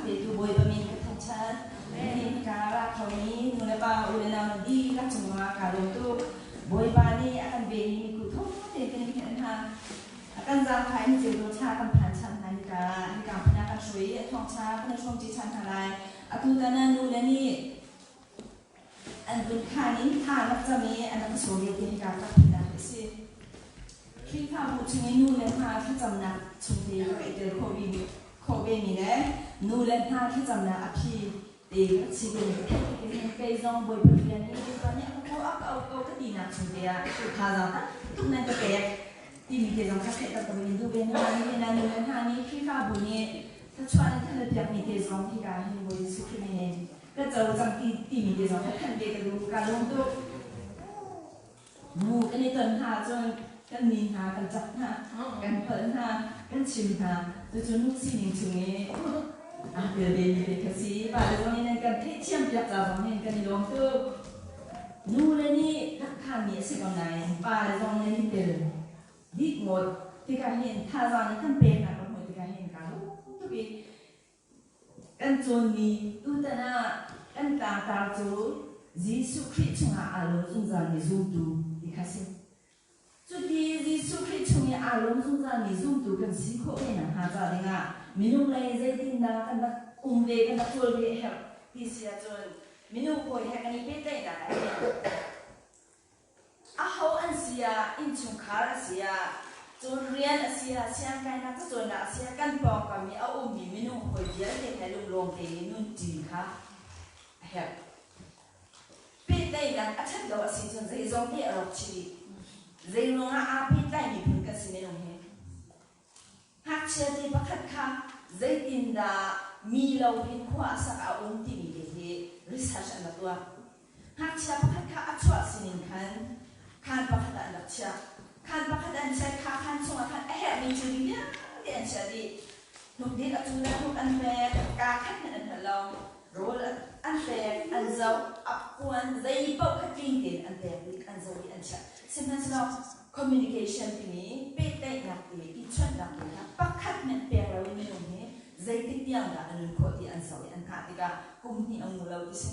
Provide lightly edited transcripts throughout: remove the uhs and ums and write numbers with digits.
Petu Bawipa min ka thangṭhat. Nihin ka ra khomi nu le pa u le nau nan dihlak cungah kaa lawm tuk. Bawipa nih a kan vemi miku thum tein kan in hngilh hna. A kan zaangfah in ceu dawt thla kan phan ṭhan hna hika hika hmun ah kan hruai i a thawngṭha kan i hrawmṭi ṭhan hna lai. Atu tan ah nu le nih an vun khaan in thla rak cam i an rak sawm ve ti hika rak phunnak hi a si. Khrihfabu chung i nu le hna thlacamnak chung te rak i tel khawh khawh vemi le nu le hna thlacamnak a phi te rak si ve mi theih tik in kei zong Bawipa rian i Bawipa nih a ka kawh a ka auh ko ka tinak chung te ah thazaang tamtuk nan ka pek timi te zong kha theihter ka vun in duh ve hna. Nihin ah nu le hna nih Khrihfabu nih thluachuah nan kan piakmi te zong hika hin Bawi Jesuh Khrih min in ka co cang ti timi te zong kha thanh ve ka duh. Ka lawm tuk. Nu kan i ton hna ahcun kan ni hna, kan cak hna, kan holh hna, kan chim hna. Cucu nu sining chung i aa tel vemi te kha si. Pale zong nih nan kan theihthiam piak ca zong hin kan i lawm tuk. Nu le nih rak khanmi a si ko nain pale zong nan i tel dih ngawt tikah hin thazaang nan kan peknak ka hmuh tikah hin kaa lawm tuk i Kan cawnmi tutan ah kan tlangtar cu Jesuh Khrih chungah aa lawm zungzalmi zumtu ti kha si. Cuti Jesuh Khrih chung i aa lawm zungzalmi zumtu kan si khawh ve nakhnga ca dingah minung lei zeitindah kan rak um ve, kan rak kawl ve a herh ti si ahcun minung hawi he kan i pehtlaihnak ah hin Aho an si ah, innchungkhar a si ah, cun rian a si ah, siangkainak cacawnnak a si ah, kan pawngkam i a ummi minung hawi vialte he lunglawm tein nunṭi kha a herh. Pehtlaihnak a ṭhat lo a si cun zeizong te a rawk chih dih. Zeiruangah aa pehtlaimi phun kan si minung hi? Ngakchia te pakhat kha zeitindah mi lo hin khua a sak a um timi te hi research an rak tuah. Ngakchia pakhat kha a chuah sining khan khaan pakhat ah an rak chiah. Khaan pakhat an chiah kha khaan chungah khan a herhmi thilri vialte an chiah dih. Hnukdil a cun ah hnuk an pek, kaa khat hmanh an hngalh lo. Rawl an pek, an zoh, a puan zei paoh kha tling tein an pek dih, an zoh i an chiah. Sihmanhsehlaw communication timi pehtlaihnak te i chawnhnak te kha pakhat hmanh pek loin minung hi zeitik tiang dah a nun khawh ti an zoh i an hngah tikah kum hnih a ngu lo ti si.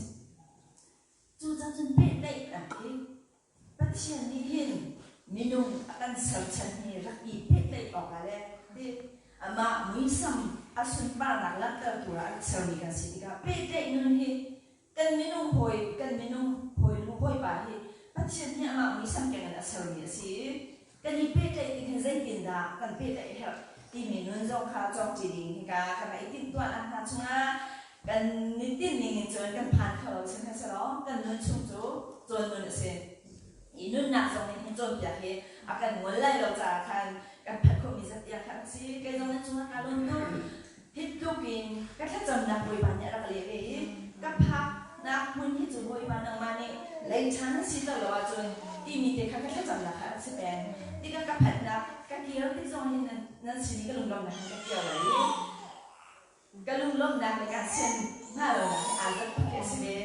Cucaah cun pehtlaihnak hi Pathian nih hin minung a kan serchan hi rak i pehtlaih awkah le ti amah muisam a sunparnak langhtertu ah a rak sermi kan si tikah pehtlaih nun hi kan minung hawi kan minung hawi nu hawipa hi Pathian nih amah muisam keng in a sermi a si i kan i pehtlaih tik hin zeitindah kan pehtlaih herh timi nun zong kha cawngṭi ding hika kan i timhtuahnak hna chungah kan i tinh ning in cun kan phan kho lo sihmanhsehlaw kan nun chung cu cawn nun a si i nunnak zong nih hin cawnpiak hi a kan ngol lai lo caah khan kan phanh khawhmi zat tiang khan a si. Kei zong nan cungah kaa lawm tuk. Hi tluk in ka thlacamnak Bawipa nih a rak leh ve i ka phaknak hmun hi cu Bawipa nangmah nih lei ṭha na si lo ahcun timi te kha ka thlacamnak kha a si peng. Tikah ka phanhnak ka kir tik zong hin nan sin i ka lunglawmhnak hin ka kir lai i ka lunglawmhnak le kaa sian hnga lonak hi aa zat tuk khi a si ve.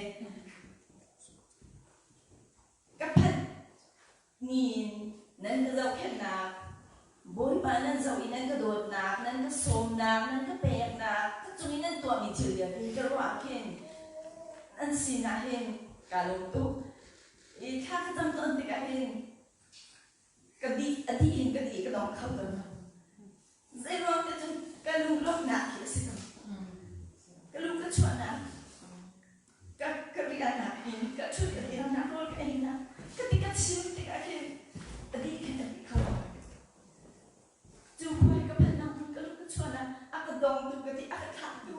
Ka phanh ni in nan ka zohkhenhnak, Bawipa nan zoh i nan ka dawtnak, nan ka sawmnak, nan ka peknak, ka cung i nan tuahmi thil vialte hi ka ruah ah khin nan sinah hin kaa lawm tuk. I thla ka cam tawn tikah hin ka dih a dih in ka dih ka dong kho tawn lo. Zeiruang te cun ka lunglawmhnak hi a si ko. Ka lung ka chuahnak, ka ka riahnak in ka ṭhut ka dirnak rawl ka einak, ka ti ka chim tikah khin a dih khin a dih kho lo. Cu khua hi ka phanhnak hmun ka lung ka chuahnak a ka dongtu ka ti a ka thlahtu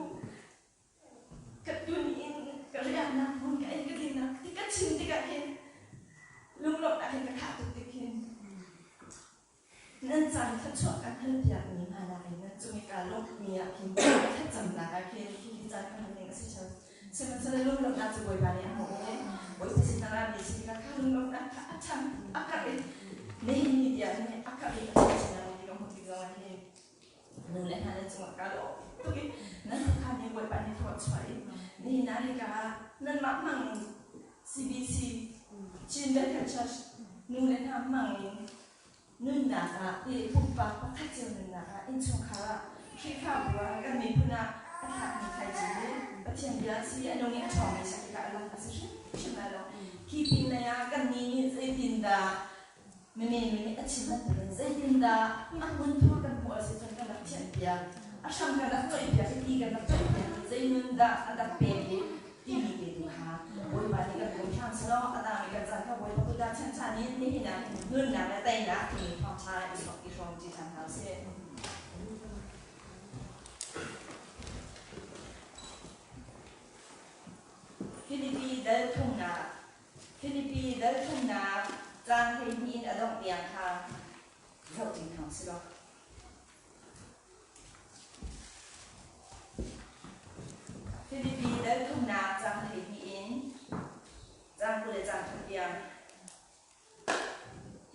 ka tun in ka riahnak hmun ka ei ka dinnak ti ka chim tikah hin lunglawmhnak hin ka khah tuk tik hin Nan caan thluachuah kan halpiakmi hna nakin nan cung i kaa lawmhmi ah khin thlacamnak ah khin hihi caan kan hman ding a si ṭheo. Sihmanhsehlaw lunglawmhnak cu Bawipa nih a hmuh i Bawipa sin a rami si tikah kha lunglawmhnak kha a ṭhang a karh i nihin ni tiang hin a karh i a ṭhang chin lengmang ti ka hmuh tik zongah hin nu le hna nan cungah kaa lawm tuk i nan khuakhan hi Bawipa nih thlua chuah i nihin ah hika nanmah hmang CBC Chin Bethel Church nu le hna hmang in Nunnak ah i pumpak pakhat cio nunnak ah innchungkhar ah Khrihfabu ah kan miphun ah a thlakmi thlaici. bia a si, a nung i a ṭhawngmi si tikah a lang a si hrimhrim lai lo. Hi pin lei ah kannih nih zeitindah mimen nih a chim bantukin zeitindah a hmunthur kan hmuh a si cun kan rak thianhpiak, a hram kan rak coihpiak i ti kan rak coihpiak i zei nun dah a rak pek i timi te tu kha Bawipa nih kan kum hram selaw a dang i kan caan kha Bawipa kut ah chanchan in nihin ah nunnak le teinak timi thawngṭha i hrawm i hrawm ṭi ṭhan hna usih. Filipi dal thumnak Filipi dal thumnak caang 12 in a dongh tiang kha zoh ṭi hna usih law. Filipi dal thumnak caang 12 in caang 20 le caang 30 tiang.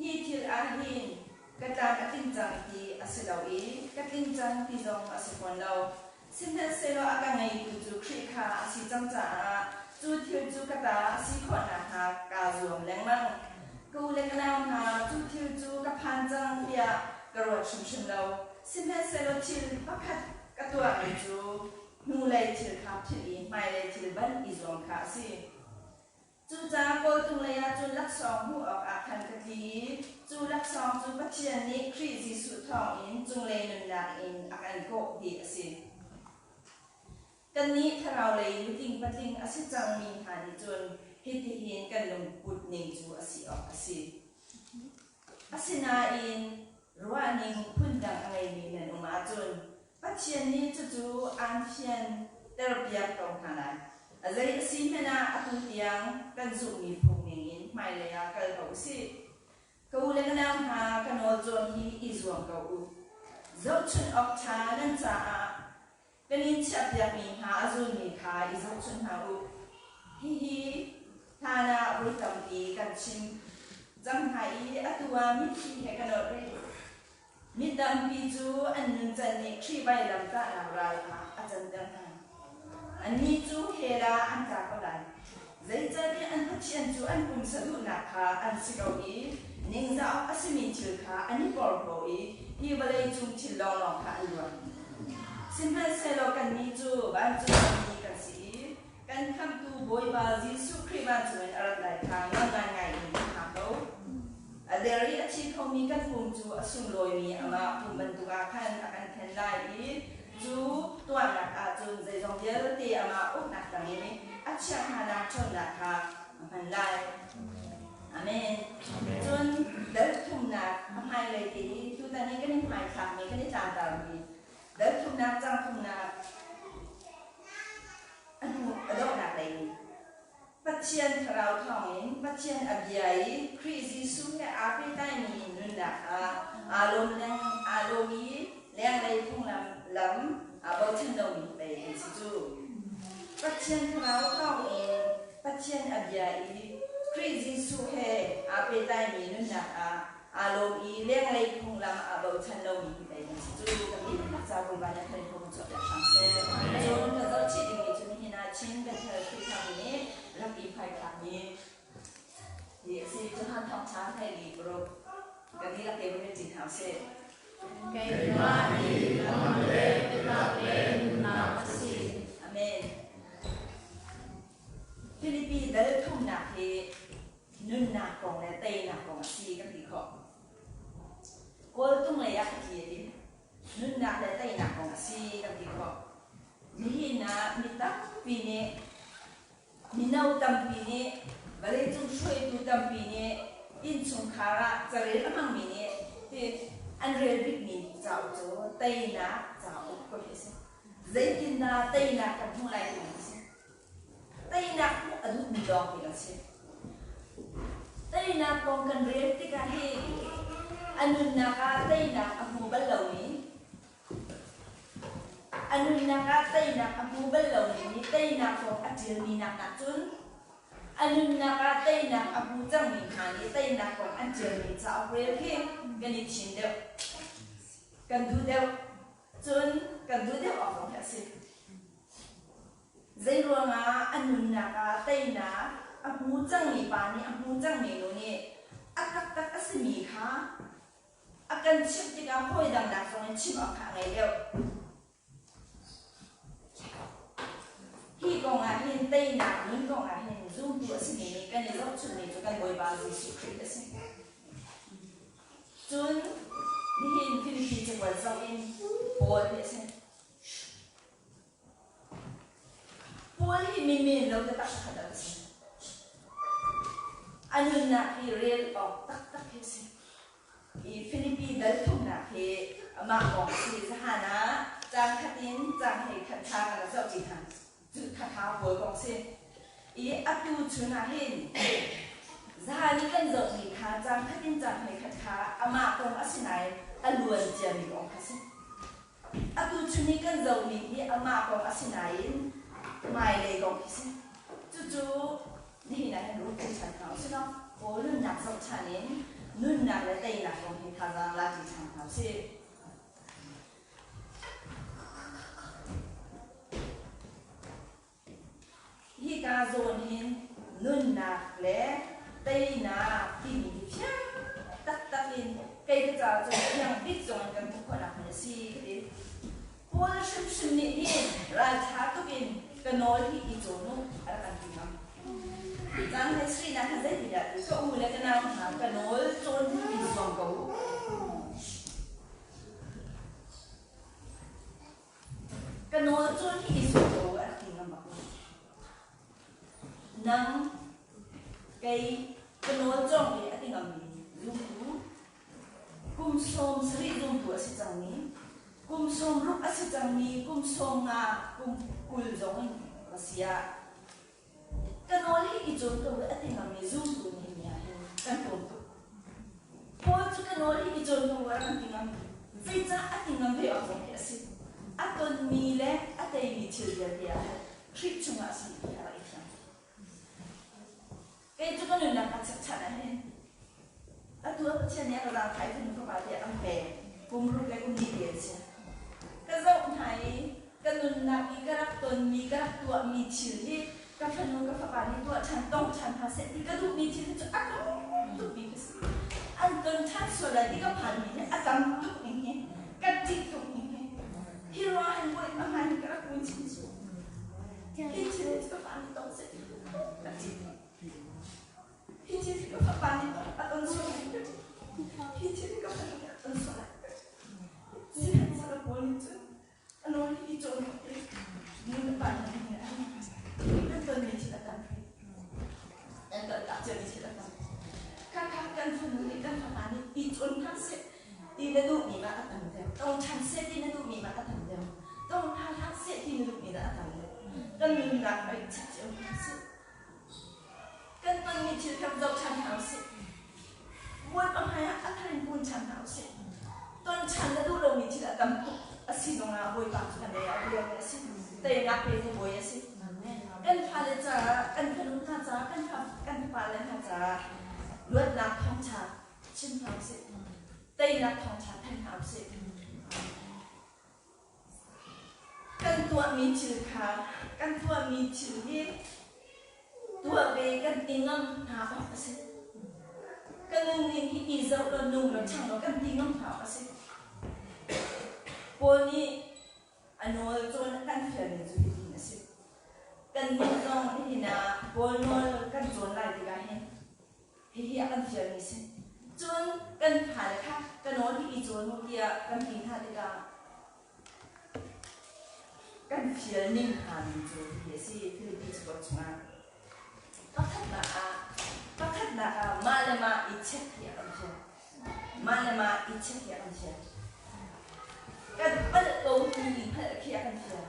Hi thil ah hin ka tlam a tling cang ti a si lo i ka tling cang ti zong a si fawn lo. Sihmanhsehlaw a ka ngeitu cu Khrih kha a si cang caah cu thil cu ka ta a si khawh nakhnga kaa zuam lengmang. Ka u le ka nau hna, cu thil cu ka phan cang tiah ka ruat hrimhrim lo. Sihmanhsehlaw thil pakhat ka tuahmi cu hnulei thil kha philh i hmailei thil banh i zuam kha a si. Cucaah kawltung lei ah cun laksawng hmuh awkah khan ka tli i cu laksawng cu Pathian nih Khrih Jesuh thawngin cunglei nunnak in a kan kawh ti a si. Kannih thlarau lei nutling patling a si cangmi hna nih cun hitihin kan lungput ning cu a si awk a si. Asinain ruahning phundang a ngeimi nan um ahcun Pathian nih cucu aan fianterpiak ko hna lai. A zei a si hmanh ah atu tiang kan zumhmi phung ningin hmailei ah kal ko u sih. Ka u le ka nau hna, ka nawl cawn hi i zuam ko u. Zohchunh awk ṭha nan caah kan in chiahpiakmi hna a zulmi kha i zohchunh hna u. Hihi hlan ah voi tampi kan chim cang hna i atu ah mitthli he ka nolh rih. Mi tampi cu an nuncan nih Khrih vailamtahnak ral ah a canter hna. Annih cu hell ah an tla ko lai. Zeicahtiah an Pathian cu an pumsa duhnak kha an si ko i ningzah awk a simi thil kha an i porhlaw i hi vawlei cung thil lawnglawng kha an ruat. Sihmanhsehlaw kannih cu vancung rammi kan si i kan Khamhtu Bawipa Jesuh Khrih vancung in a rat lai kha nawl ngaingai in kan hngak ko. A der i a thi khomi kan pum cu a sunglawimi amah pum bantuk ah khan a kan thlen lai i cu tuahnak ah cun zeizong vialte amah uknak tang i a chiah hnanak ṭhawnnak kha a hman lai. Amen. Cun dal thumnak a hmailei te i tutan i kan i hmaithlakmi kan i tlangtarmi dal thumnak cang thumnak a hnu a donghnak lei in Pathian Thlarau thawngin Pathian a bia i Khrih Jesuh he aa pehtlaimi nunnak ah aa lawm leng aa lawm i lenglei phunglam lam aa bochan lomi pei an si cu. Pathian Thlarau thawngin Pathian a bia i Khrih Jesuh he aa pehtlaimi nunnak ah aa lawm i lenglei phunglam aa bochan lomi hi pei kan si cu. Kan dihlak ca Bawipa nih a kan in chuahpiak hram seh. Cun ka zohchih dingmi cu nihin ah Chin Bethel Khrihfabu nih rak i hmaithlakmi hi a si. Johan Thawngṭha 16 kan dihlak te vun ṭin hna usih. Keimah hi lam le biatak le nunnak a si. Amen. Filipi dal thumnak hi nunnak kong le teinak kong a si kan ti khawh. Kawltung lei ah ka tli a ti. Nunnak le teinak kong a si kan ti khawh. Nihin ah mi tampi nih mino tampi nih vawleicung hruaitu tampi nih innchungkhar ah carel a hmangmi nih ti an rel bikmi cauk cu teinak cauk ko hi a si. Zeitindah teinak kan hmuh lai timi a si. Teinak hmuh a duhmi lawng hi kan si. Teinak kong kan rel tikah hi a nunnak ah teinak a hmu bal lomi a nunnak ah teinak a hmu bal lomi nih teinak kong a ṭialmi nak ahcun a nunnak ah teinak a hmu cangmi hna nih teinak kong an ṭialmi cauk rel khi kan i thim deuh. Kan duh deuh. Cun kan duh deuh awk zong hi a si. Zeiruangah a nunnak ah teinak a hmu cangmi pa nih a hmu cangmi nu nih a taktak a simi kha a kan chimh tikah hawi dang nak zong in chimh awk kha a ngei deuh. Hi kong ah hin teinak nun kong ah hin zumtu a simi nih kan i zohchunhmi cu kan Bawipa Jesuh Khrih a si. Cun nihin Filipi cakuat zoh in Paul hi a si. Paul hi mi men lo taktak pakhat a si. A nunnak hi rel awk taktak hi a si. I Filipi dal thumnak hi amah kong si zahan ah caan khat in caan hei khat kha kan rak zoh ṭi hna. Cu kha Paul kong si. I atu chun ah hin zahan i kan zohmi kha caan khat in caan hei khat kha amah kong a si nain a luan ciami kong kha si. Atu chun i kan zohmi hi amah kong a si nain hmailei kong khi si. Cucu nihin ah hin ruahpi ṭhan hna usih law Paul nunnak zoh ṭhan in nunnak le teinak kong hi thazaang la ṭi ṭhan hna usih. Hika zawn hin nunnak le teinak timi hi fiang taktak in kei ka ca cu fiang bik zong in kan hmuh khawhnak hmun a si ka ti. Paul hrimhrim nih hin ralṭha tuk in ka nawl hi i cawn u a rak kan ti ngam. Cang he Sri nak kha zeitindah ti ka u le ka nau hna ka nawl cawn hi i zuam ko u. Ka nawl cawn hi i zuam ko u a rak ti ngam bak lo. Nang kei ka nawl cawng i a ti ngammi zumtu kum 70 zumtu a si cangmi kum 60 a si cangmi kum 50 kum 20 zong in va si ah ka nawl hi i cawn ko a ti ngammi zumtu nih ni ah hin kan tlawm tuk. Paul cu ka nawl hi i cawn ko a rak ti ngam. Zeicah a ti ngam ve awk zong hi a si. A tonmi le a teimi thil vialte ah khan Khrih chungah a si ti a rak i fiang. Kei cu ka nunnak ka chapchanh ah hin atu ah Pathian nih a ka zaangfah i fanu fapa tiah an pek. Kum ruk le kum li te an si. Ka zoh hna i ka nunnak i ka rak tonmi, ka rak tuahmi thil hi ka fanu ka fapa nih tuah ṭhan, tong ṭhan hna seh ti ka duhmi thil hi cu a tam tukmi ka si. An ton ṭhan sual lai ti ka phanmi hi a tam tuk ning hi, ka ṭih tuk ning hi. Hi ruang hin Bawipa hmai hin ka rak kun chinchin. Hi thil hi cu ka fa nih tong seh ti ka ṭih. Hi thil hi ka fapa nih a ton sual lai ka ṭih. Hi thil hi ka fanu nih a ton sual lai ka ṭih. Sihmanhsehlaw Paul nih cun a nawl hi i cawn i nu le pa hna nih an tonmi thil a tam an kaltak ciami thil a tam. Khakha kan fanu nih kan fapa nih i cawn hna seh ti na duhmi mah a tam deuh. Tong ṭhan seh ti na duhmi mah a tam deuh. Tong hna hlah seh ti na duhmi dah a tam deuh. Kan nunnak oi chap cio hna sih. Kan tonmi thil kan zoh ṭhan hna usih. Bawipa hmaiah a thar in kun ṭhan hna usih. Ton ṭhan na duh lomi thil a tam tuk a si zongah Bawipa cu kan lei ah rian a si. Teinak petu Bawi a si. Kan fale caah, kan fanu hna caah, kan fa kan fapale hna caah luatnak thawngṭha chim hna usih. Teinak thawngṭha thanh hna usih. Kan tuahmi thil kha kan tuahmi thil hi tuah ve kan ti ngam hna awk a si. Ka nunning hi i zoh law nung law ṭhang law kan ti ngam hna awk a si. Paul nih a nawl cawn a kan fialmi cu hitin a si. Kannih zong nihin ah Paul nawl kan cawn lai tikah hin Hihi a kan fialmi si. Cun kan fale kha ka nawl hi i cawn u tiah kan ti hna tikah kan fial ning hna ning cu hihi a si Filipi cakuat chungah. Pakhatnak ah pakhatnak ah mah le mah i check hi a kan fial. Mah le mah i check hi a kan fial. Kan palh ko ti i hngalh khi a kan fial.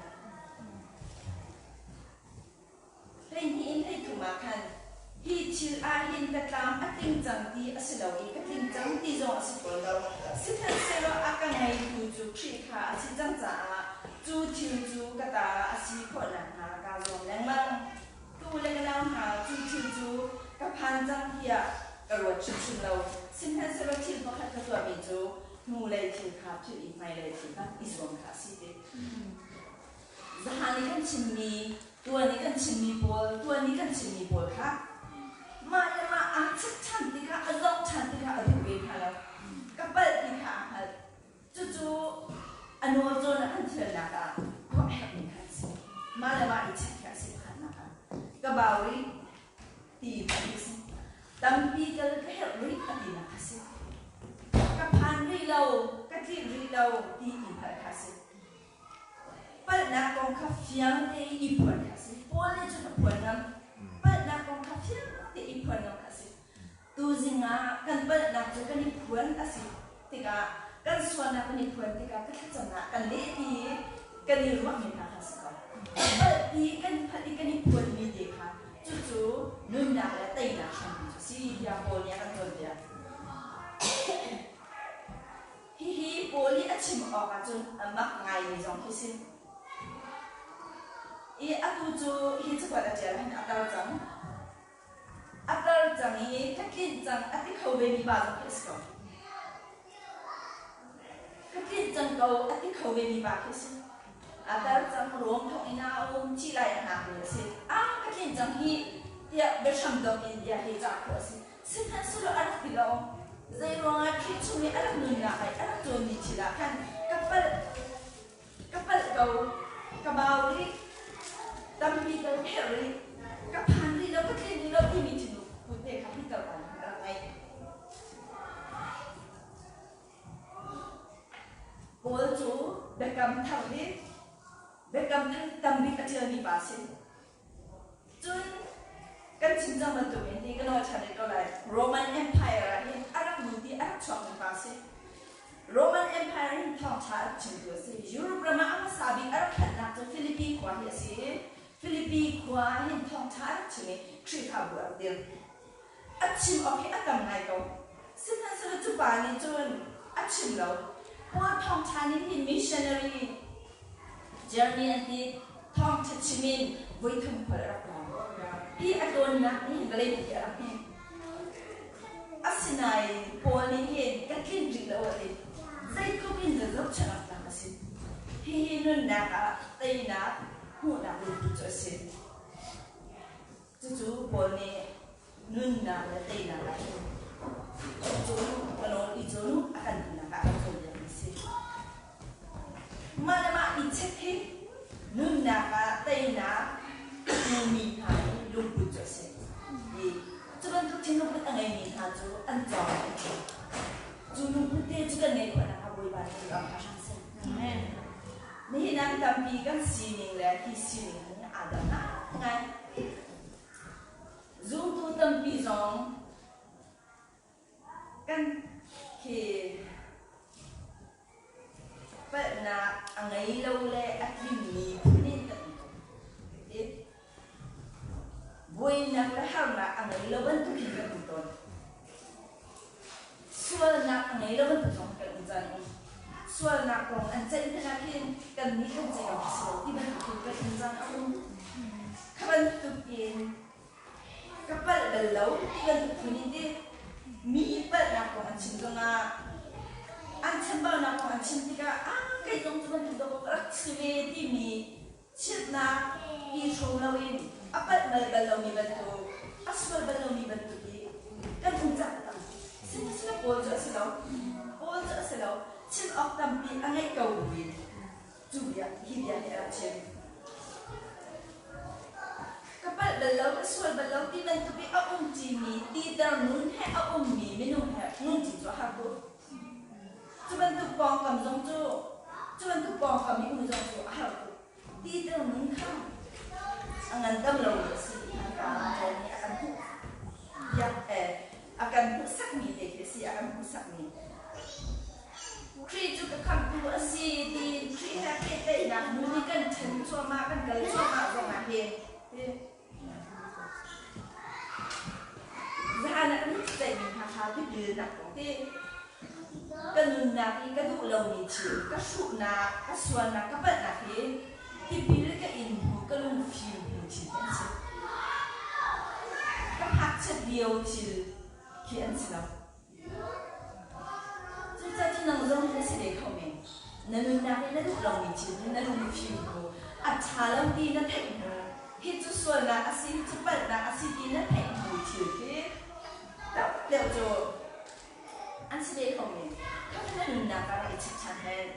12 in 13 ah khan hi thil ah hin ka tlam a tling cang ti a si lo i ka tling cang ti zong a si fawn lo. Sihmanhsehlaw a ka ngeitu cu Khrih kha a si cang caah cu thil cu ka ta a si khawh nakhnga kaa zuam lengmang. Tu le ka nau hna, cu thil cu ka phan cang tiah ka ruat hrimhrim lo. Sihmanhsehlaw thil pakhat ka tuahmi cu hnulei thil kha philh i hmailei thil kha i zuam kha a si ti. Zahan i kan chimmi, tuan i kan chimmi pawl, tuan i kan chimmi pawl kha mah le mah aa chek ṭhan tikah, a zoh ṭhan tikah a duh ve hna lo. Ka palh ti kha aa hngalh. Cucu a nawl cawn a kan thialnak ah tuah herhmi kha a si. Mah le mah i chek hi a si pakhatnak ah. Ka bau rih ti a si. Tampi kal ka herh rih a tinak a si. Ka phan rih lo, ka tlinh rih lo ti i hngalh kha a si. Palhnak kong kha fiang te i phuan kha a si. Paul nih cun a phuan ngam. Palhnak kong kha fiang te i phuan ngam kha a si. Tuzing ah kan palhnak cu kan i phuan a si tikah kan sualnak kan i phuan tikah ka thlacamnak kan leh ti i kan i ruahmi hna kha si ko. Palh ti kan phalh i kan i phuanmi te kha cucu nunnak le teinak hrampi cu si tiah Paul nih a kan cawnpiak. Hihi Paul nih a chim awk ahcun a mak ngaimi zong khi si. I atu cu hi cakuat a ṭial hin a tar cang. A tar cang i ka tlinh cang a ti kho vemi pa zong khi a si ko. Ka tlinh cang ko a ti kho vemi pa khi a si. A tar cang ruam thawk in a um ci lai a hngakmi a si. A ka tlinh cang hi tiah biahram dok in bia hi cah khawh a si. Sihmanhsehlaw a rak ti lo. Zeiruangah Khrih chung i a rak nunnak i a rak cawnmi thil ah khan ka palh Ka palh ko, ka bau rih, tampi ka herh rih, ka phan rih lo, ka tlin rih lo timi thinlung te kha Peter pa nih a rak ngeih. Paul cu biakam thar hi biakam thar tambik a ṭialmi pa a si. Cun kan chim cang bantukin ti ka nawl ṭhan rih ko lai. Roman Empire ah hin a rak nung ti a rak chuakmi pa a si. Roman Empire hin thawngṭha a rak chimtu a si. Europe ram ah a hmasa bik a rak phanhnak cu Philippi khua hi a si i Philippi khua ah hin thawngṭha a rak chim i Khrihfabu a rak dir. A chim awk hi a tam ngai ko. Sihmanhsehlaw cu pa nih cun a chim lo. Paul thawngṭha nih hin missionary journey an ti thawngṭha chim in voithum khual a rak tlawng. Hi a tlawnnak nih hin vawlei hi a rak hme. Asinain Paul nih hin ka tlin rih lo a ti. Zeitluk in dah zohchunh awk tlak a si. Hihi nunnak ah teinak hmuhnak lungput cu a si. Cucu Paul nih nunnak le teinak ah hin cu ka nawl i cu a kan tinak ah kan cawnpiakmi a si. Mah le mah i check hi nunnak ah teinak hmumi hna i lungput cu a si. I cu bantuk thinlungput a ngeimi hna cu an cawng an cawng. Cu lungput te cu kan ngeih khawh nakhnga Bawipa nih kan hram hram seh. Amen. Nihin ah tampi kan sining le hi sining hin aa dang ngai. Zumtu tampi zong kan khi palhnak a ngei lo le a tlingmi phun in kan um ko. Buainak le harnak a ngei lo bantuk hin kan um tawn. Sualnak a ngei lo bantuk zong kan um caan a um. Sualnak kong an ceih hmanh ah khin kannih kan ceih awk a si lo ti bantuk in kan um caan a um. Kha bantuk in ka palh bal lo ti bantuk phun in ti mi palhnak kong an chim zongah an chambaunak kong an chim tikah ah kei zong cu bantuk dawh ka rak si ve timi chimhnak i hrawm loin a palh bal bal lomi bantuk a sual bal lomi bantuk i kan um cang tam. Sihmanhsehlaw Paul cu a si lo. Paul cu a si lo. Chim awk tampi a ngeih ko buin cu bia hi bia hi a rak chim. Ka palh bal lo, ka sual bal lo ti bantuk i a um ṭimi titer nun he a ummi minung he nunṭi cu a har tuk. Cu bantuk pawngkam zong cu cu bantuk pawngkam i um zong cu a har tuk. Titer nun kha a ngandam lomi a si ti kha Paul nih a kan hmuh piak a kan hmuhsakmi te khi a si, a kan hmuhsakmi. Khrih cu ka khamhtu a si tiin Khrih he pehtlaihnak nun i kan ṭhen cuahmah, kan kal cuahmah zongah hin Zahan ah kan ceihmi hna kha tipilnak kong ti ka nunnak i ka duh lomi thil, ka hruhnak, ka sualnak, ka palhnak hi tipil ka in hnu ka lungfim hnu thil an si. Ka ngakchiat lio thil khi an si lo. Cucaah cu nang zong na si ve kho men. Na nunnak i na duh lomi thil hi na lungfim hnu, a ṭha lo ti na theih hnu, hi cu sualnak a si, hi cu palhnak a si ti na theih hnu thil khi tam deuh cu an si ve kho men. Kha na nunnak ah rak i check ṭhan hen.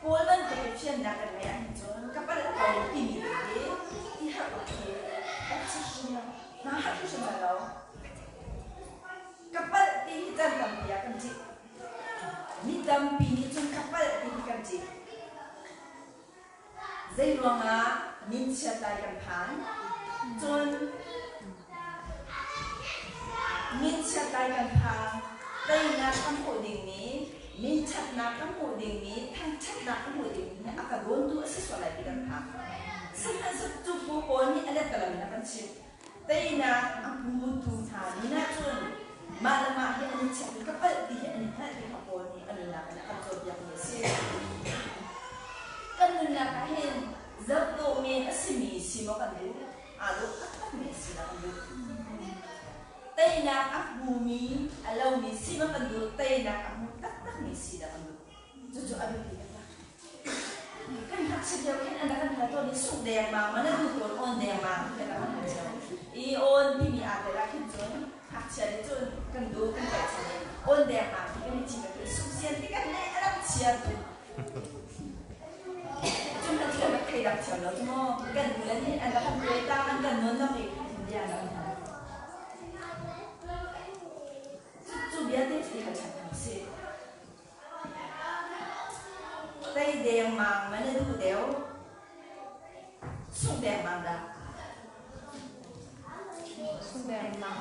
Paul bantuk i fiannak kan ngeih ahcun ka palh ko timi te hi. Zei ruangah minchiat lai kan phan? Cun minchiat lai kan phang, teinak kan hmuh dingmi, minṭhatnak kan hmuh dingmi, thangṭhatnak kan hmuh dingmi hi a ka dawntu a si sual lai ti kan phang. Sihmanhsehlaw cu bu pawl nih a lettalam in a kan chimh. Teinak a hmutu hna nih ahcun mah le mah hi an i check i ka palh ti hi an i hngalh ti kha Paul nih a nunnak in a kan cawnpiakmi a si. Kan nunnak ah hin zoh dawh men a simi si maw kan duh? Aa dawh taktakmi a si dah kan duh? Teinak a hmumi a lomi si maw kan duh? Teinak a hmu taktakmi si dah kan duh? Cucu a biapi taktak. Kan ngakchia lio khin an rak kan hal tawn i sungh dengmang ma na duh tawn awn dengmang ti kan rak kan hal cio. I awn timi aa tel ah khin cun ngakchia nih cun kan duh kan tlaihchan i awn dengmang ti kan i thim ah khin sungsian ti kan neih a rak chia tuk. Cu hmanh cu kan rak thei rak thiam lo cu mu. Kan nu le nih an rak kan tuai tang an kan nawn nak i bia an rak kan hal. Cu bia te cu i hal ṭhan hna usih. Tei dengmang ma na duh deuh? Sungh dengmang dah? Sungh dengmang.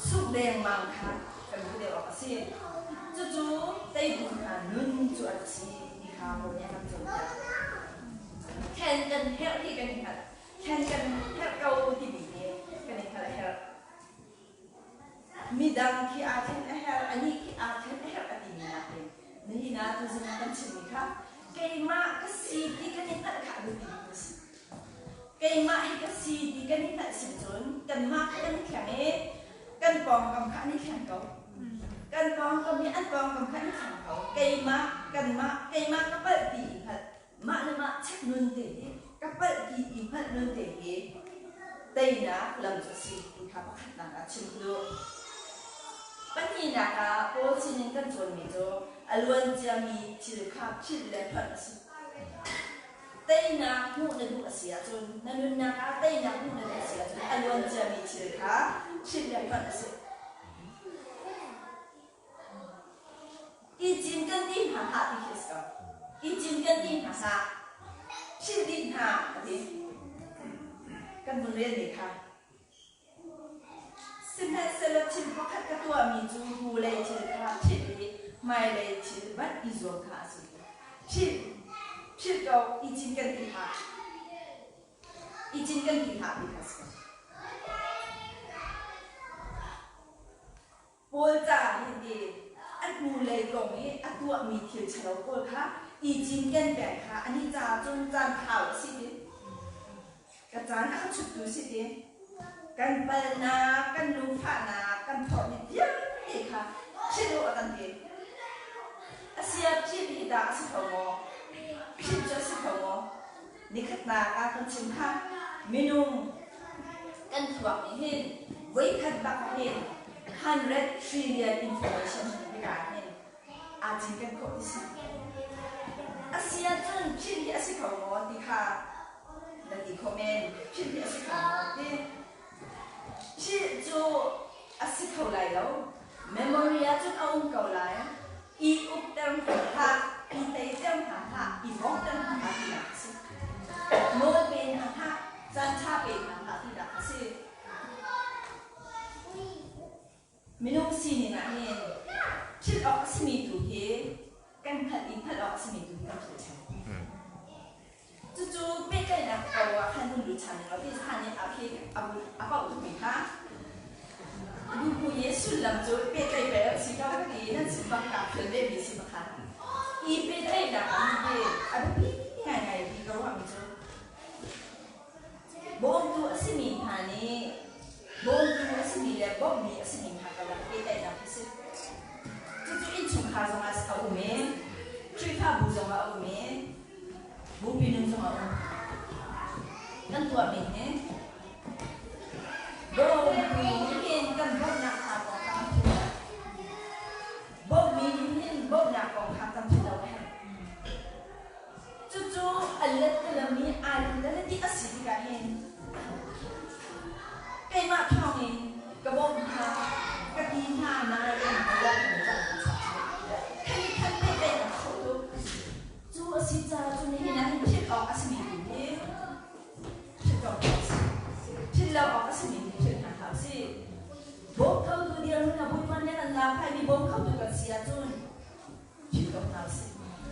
Sungh dengmang kha kan duh deuh awk a si. Cucu teitu hna nun cu a rak si ti kha Paul nih a kan cawnpiak. Thlen kan herh ti kan i hngalh. Thlen kan herh ko timi hi kan i hngalh a herh. Midang khi aa thlen a herh, anih khi aa thlen a herh a timi nakin nihin ah tuzing ah kan chimmi kha keimah ka si ti kan i hngalh kha a biapi bik a si. Keimah hi ka si ti kan i hngalh si cun kanmah kha kan i thleng i kan pawngkam kha an i thleng ko. Kan pawngkam hi an pawngkam kha an i thleng ko. Keimah, kanmah, keimah ka palh ti i hngalh mah le mah check nun te hi ka palh ti i hngalh nun te hi teinak lam cu a si ti kha pakhatnak ah chim ka duh. Pahnihnak ah Paul sinin kan cawnmi cu a luan ciami thil kha philh le hlonh a si. Teinak hmuh na duh a si ahcun na nunnak ah teinak hmuh na duh a si ahcun a luan ciami thil kha philh le hlonh a si. I cinken ti hna hlah ti khi a si ko. I cinken ti hna hlah. Philh dih hna a ti. Kan vun relmi kha. Sihmanhsehlaw thil pakhat ka tuahmi cu hnulei thil kha philh i hmailei thil van i zuam kha a si. Philh, philh ko, i cinken ti hlah. I cinken ti hlah ti kha a si ko. Paul caah hin ti a hnulei kong i a tuahmi thil ṭhalo pawl kha i cinken peng kha anih caah cun caan thau a si ti. Ka caan a ka chuttu si ti. Kan palnak, kan lungfahnak, kan phorhmi vialte kha philh u a kan ti. A sia philh hi dah a si kho maw? Philh cu a si kho maw? Nikhatnak ah kan chim kha minung kan thluak nih hin voikhat bak ah hin 100 trillion information hika ah hin aa cinken khawh ti si. A si ahcun philh hi a si kho maw ti kha na ti khawh men. Philh hi a si kho maw ti. Philh cu a si kho lai lo. Memory ahcun a um ko lai. I ukter hna hlah, i teiter hna hlah, i bawmhter hna hlah tinak a si. Nawl pe hna hlah, caanṭha pe hna hlah tinak a si. Minung sining ah hin philh awk a simi tu hi kan hngalh i hngalh awk a simi tu hi kan philh ṭheo. Cucu pehtlaihnak ko ah khan hun lut ṭhan ning law ti han in a khi a pauh tukmi kha Nuhmui i sullam cu pehtlaih pei a si ko ka ti nan sin bang kaa phil vemi si pakhat. I pehtlaihnak ah hi a biapi ngaingai ti ka ruahmi cu bawmtu a simi hna nih bawmtu a simi le bawmhmi a simi hna karlak pehtlaihnak hi si. Cucu innchungkhar zongah a um i Khrihfabu zongah a um i Bupi nun zong a um. Kan tuahmi hi bawmtu nih kan bawmhnak hna kong kha kan philh lo. Bawmhmi nih hin bawmhnak kong kha kan philh lo a herh. Cucu a let i aa let i a si tikah hin keimah thawngin ka bawmh hna, ka ti hna nain ka lawmh kan Khan i khan pehtlaihnak a hrawh tuk. Cu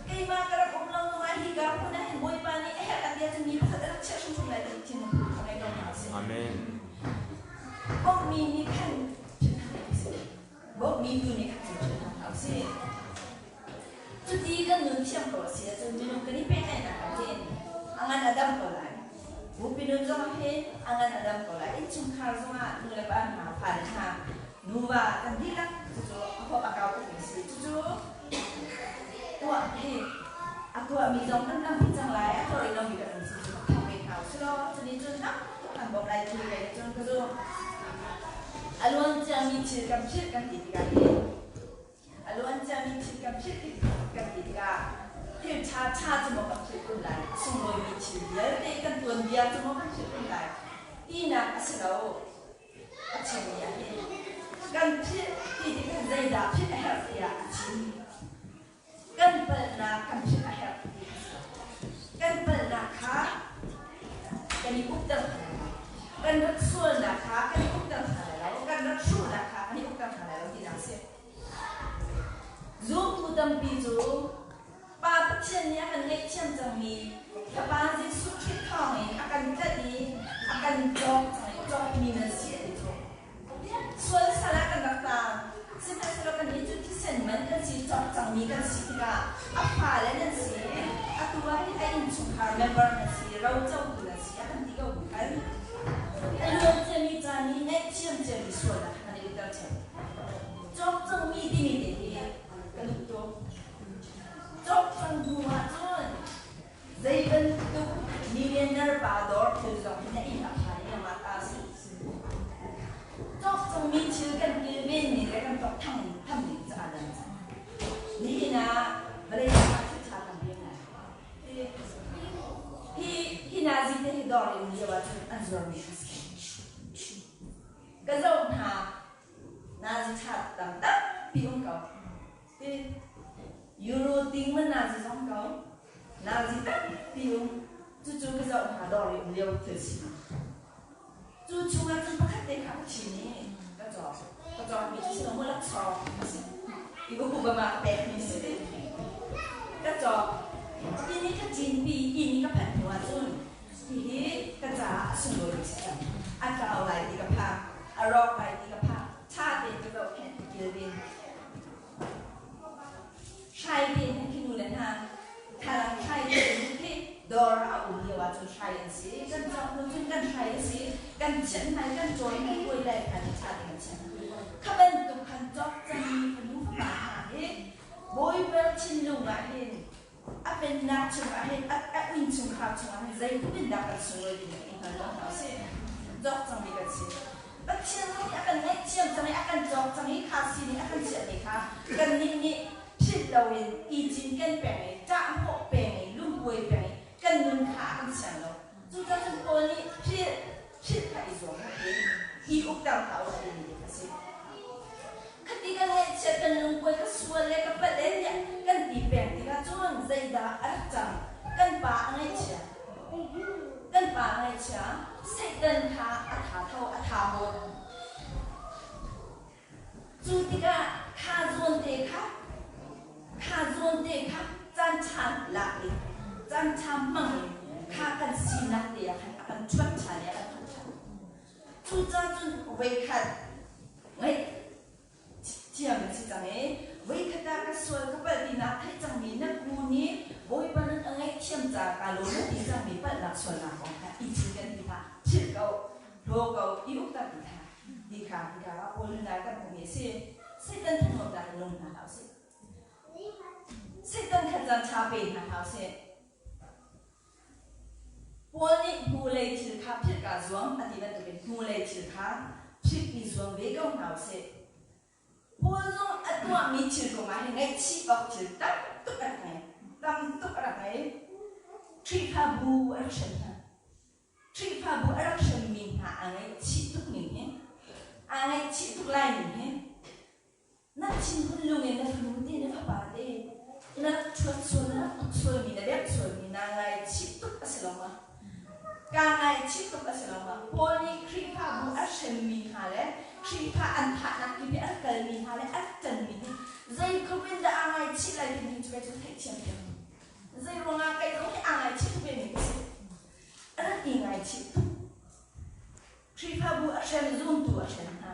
Keimah ka rak um lo zongah hika hmun ah hin Bawipa nih a herh a ti ahcun mi pakhat a rak chiah hrimhrim lai ti thinlung put kha ngei ko hna usih. Amen. Bawmhmi nih khan philh hna usih. Bawmhmi tu nih khan cun philh hna usih. Cuti kan nun thiam ko a si ahcun minung kan i pehtlaihnak ah hin a ngan a dam ko lai. Bupi nun zongah hin a ngan a dam ko lai. Innchungkhar zongah nu le pa hna, fale hna, nuva kan dihlak cucu a huap a kau tukmi a si. Cucu tuah hi a tuahmi zong kan tampi cang lai, a tuah rih lomi kan um si cu thawng ve hna usih law cunih cun tam tuk an bawmh lai ti kei cun ka zumh. A luan ciami thil kan philh kan ti tikah hin A luan ciami thil kan philh kan ti tikah thil ṭha ṭha cu maw kan philh kun lai, a sunglawimi thil vialte kan tuanbia cu maw kan philh kun lai tinak a si lo. A chimmi ah hin kan philh ti tikah zeidah philh a herh tiah a chim. Kan palhnak kan philh a herh ti a si. Kan palhnak kha kan i ukter hna lai lo. Kan rat sualnak kha kan i ukter hna lai lo. Kan rat hruhnak kha kan i ukter hna lai lo tinak a si. Zumtu tampi cu Pa Pathian nih a kan ngaihthiam cangmi Fapa Jesuh Khrih thawngin a kan tlanh i a kan cawk cang i cawkmi nan si a ti cu. Sual sal ah kan rak taang. Sihmanhsehlaw kannih cu thisen man kan si, cawk cangmi kan si tikah a fale nan si, atu ah hin a innchungkhar member nan si, rocotu nan si a kan ti ko bu khan. A luan ciami caan i ngaihthiam ciami sualnak kha kan i umter ṭheo. Cawk cangmi timi te hi ka duh tuk. Cawk cang hnu ahcun zei bantuk millionaire pa dawr thil zong hi na inn a phan i nangmah ta a si. Cawk cangmi thil kan kilven ning le kan tuak tham ning cu aa dang cang. Nihin ah vawlei ah thil ṭha tampi a ngai. Hi hi nazi te hi dawr in lio ahcun an zuarmi a si. Ka zoh hna nazi ṭha tam tampi um ko. Ti euro ting man nazi zong ko. Nazi tampi um. Cucu ka zoh hna dawr i um lio thil si. Cu chungah cun pakhat te kha ka chin i ka cawk. Ka cawkmi cu si lo maw laksawng a si. I ka Obama ka pekmi si ti. Ka cawk. Inn i ka cinpi, inn i ka phanh hnu ahcun hihi ka caah a sunglawi si cang. A tlau lai ti ka phang. A rawk lai ti ka phang. Ṭha tein ka zohkhenh, ka kilven. Hrai te hmanh khi nu le hna thlalang hrai te hmanh khi dawr a um lio ahcun hrai an si. Kan cawk hnu cun kan hrai a si. Kan chianh hna i kan cawi hna i kuai lai khan ṭha te kan chiah. Kha bantuk khan cawk cangmi fanu fapa hna hi Bawipa thinlung ah hin a pennak chungah hin a innchungkhar chungah hin zeitluk in dah kan sunglawi ti i hngal lo hna usih. Cawk cangmi kan si. Pathian nih a kan ngaihthiam cang i a kan cawk cang i kha sining a kan chiahmi kha kannih nih philh loin i cinken peng i ṭahhnawh peng i lungkuai peng i kan nun kha a kan siang lo. Cucaah cun Paul nih philh philh kha i zuam hlah i i ukter hlah u a timi te kha a si. Khati kan ngaihchiat kan lungkuai ka sual le ka palh e tiah kan ti peng tikah cun zeidah a rak cang? Kan pa a ngaihchia. Kan pa a ngaihchia. Satan kha a tha tho, a tha hawt. Cu tikah kha zawn te kha kha zawn te kha caan ṭha lak in caan ṭha hmang in kha kan sinak te ah khan a kan ṭhuat ṭhan i a kan thawh ṭhan. Cucaah cun voikhat ngaih thiam na si cang i voikhat ah ka sual ka palh ti naa theih cangmi na ku nih Bawipa nan a ngaihthiam caah kaa lawm na ti cangmi palhnak sualnak kong kha i cinken ti hlah, philh ko, hlaw ko, i ukter ti hlah ti kha hika ah Paul nunnak kan hmuhmi a si. Satan thangawtnak in nung hna hlah usih. Satan kha caan ṭha pe hna hlah usih. Paul nih hnulei thil kha philh kaa zuam a ti bantukin hnulei thil kha philh i zuam ve ko hna usih. Paul zong a tuahmi thil kongah hin ngaihchih awk thil tam tuk a rak ngei. Tam tuk a rak ngei. Khrihfabu a rak hrem hna. Khrihfabu a rak hremmi hna aa ngaihchih tuk ning hi, aa ngaihchih tuk lai ning hi, Na thinhun lung in na fanu te, na fapa te na rak ṭhuat sual, na rak tuk sualmi, na bek sualmi naa ngaichih tuk a si lo ma? Kaa ngaichih tuk a si lo ma? Paul nih Khrihfabu a hremmi hna le Khrihfa an thahnak kip i an kalmi hna le an ṭanmi hi zeitluk in dah aa ngaichih lai timi cu kei cu theih thiam thiam. Zei ruangah kei zong hi aa ngaichih tuk vemi ka si. A rak i ngaichih tuk. Khrihfabu a hrem zumtu a hrem hna.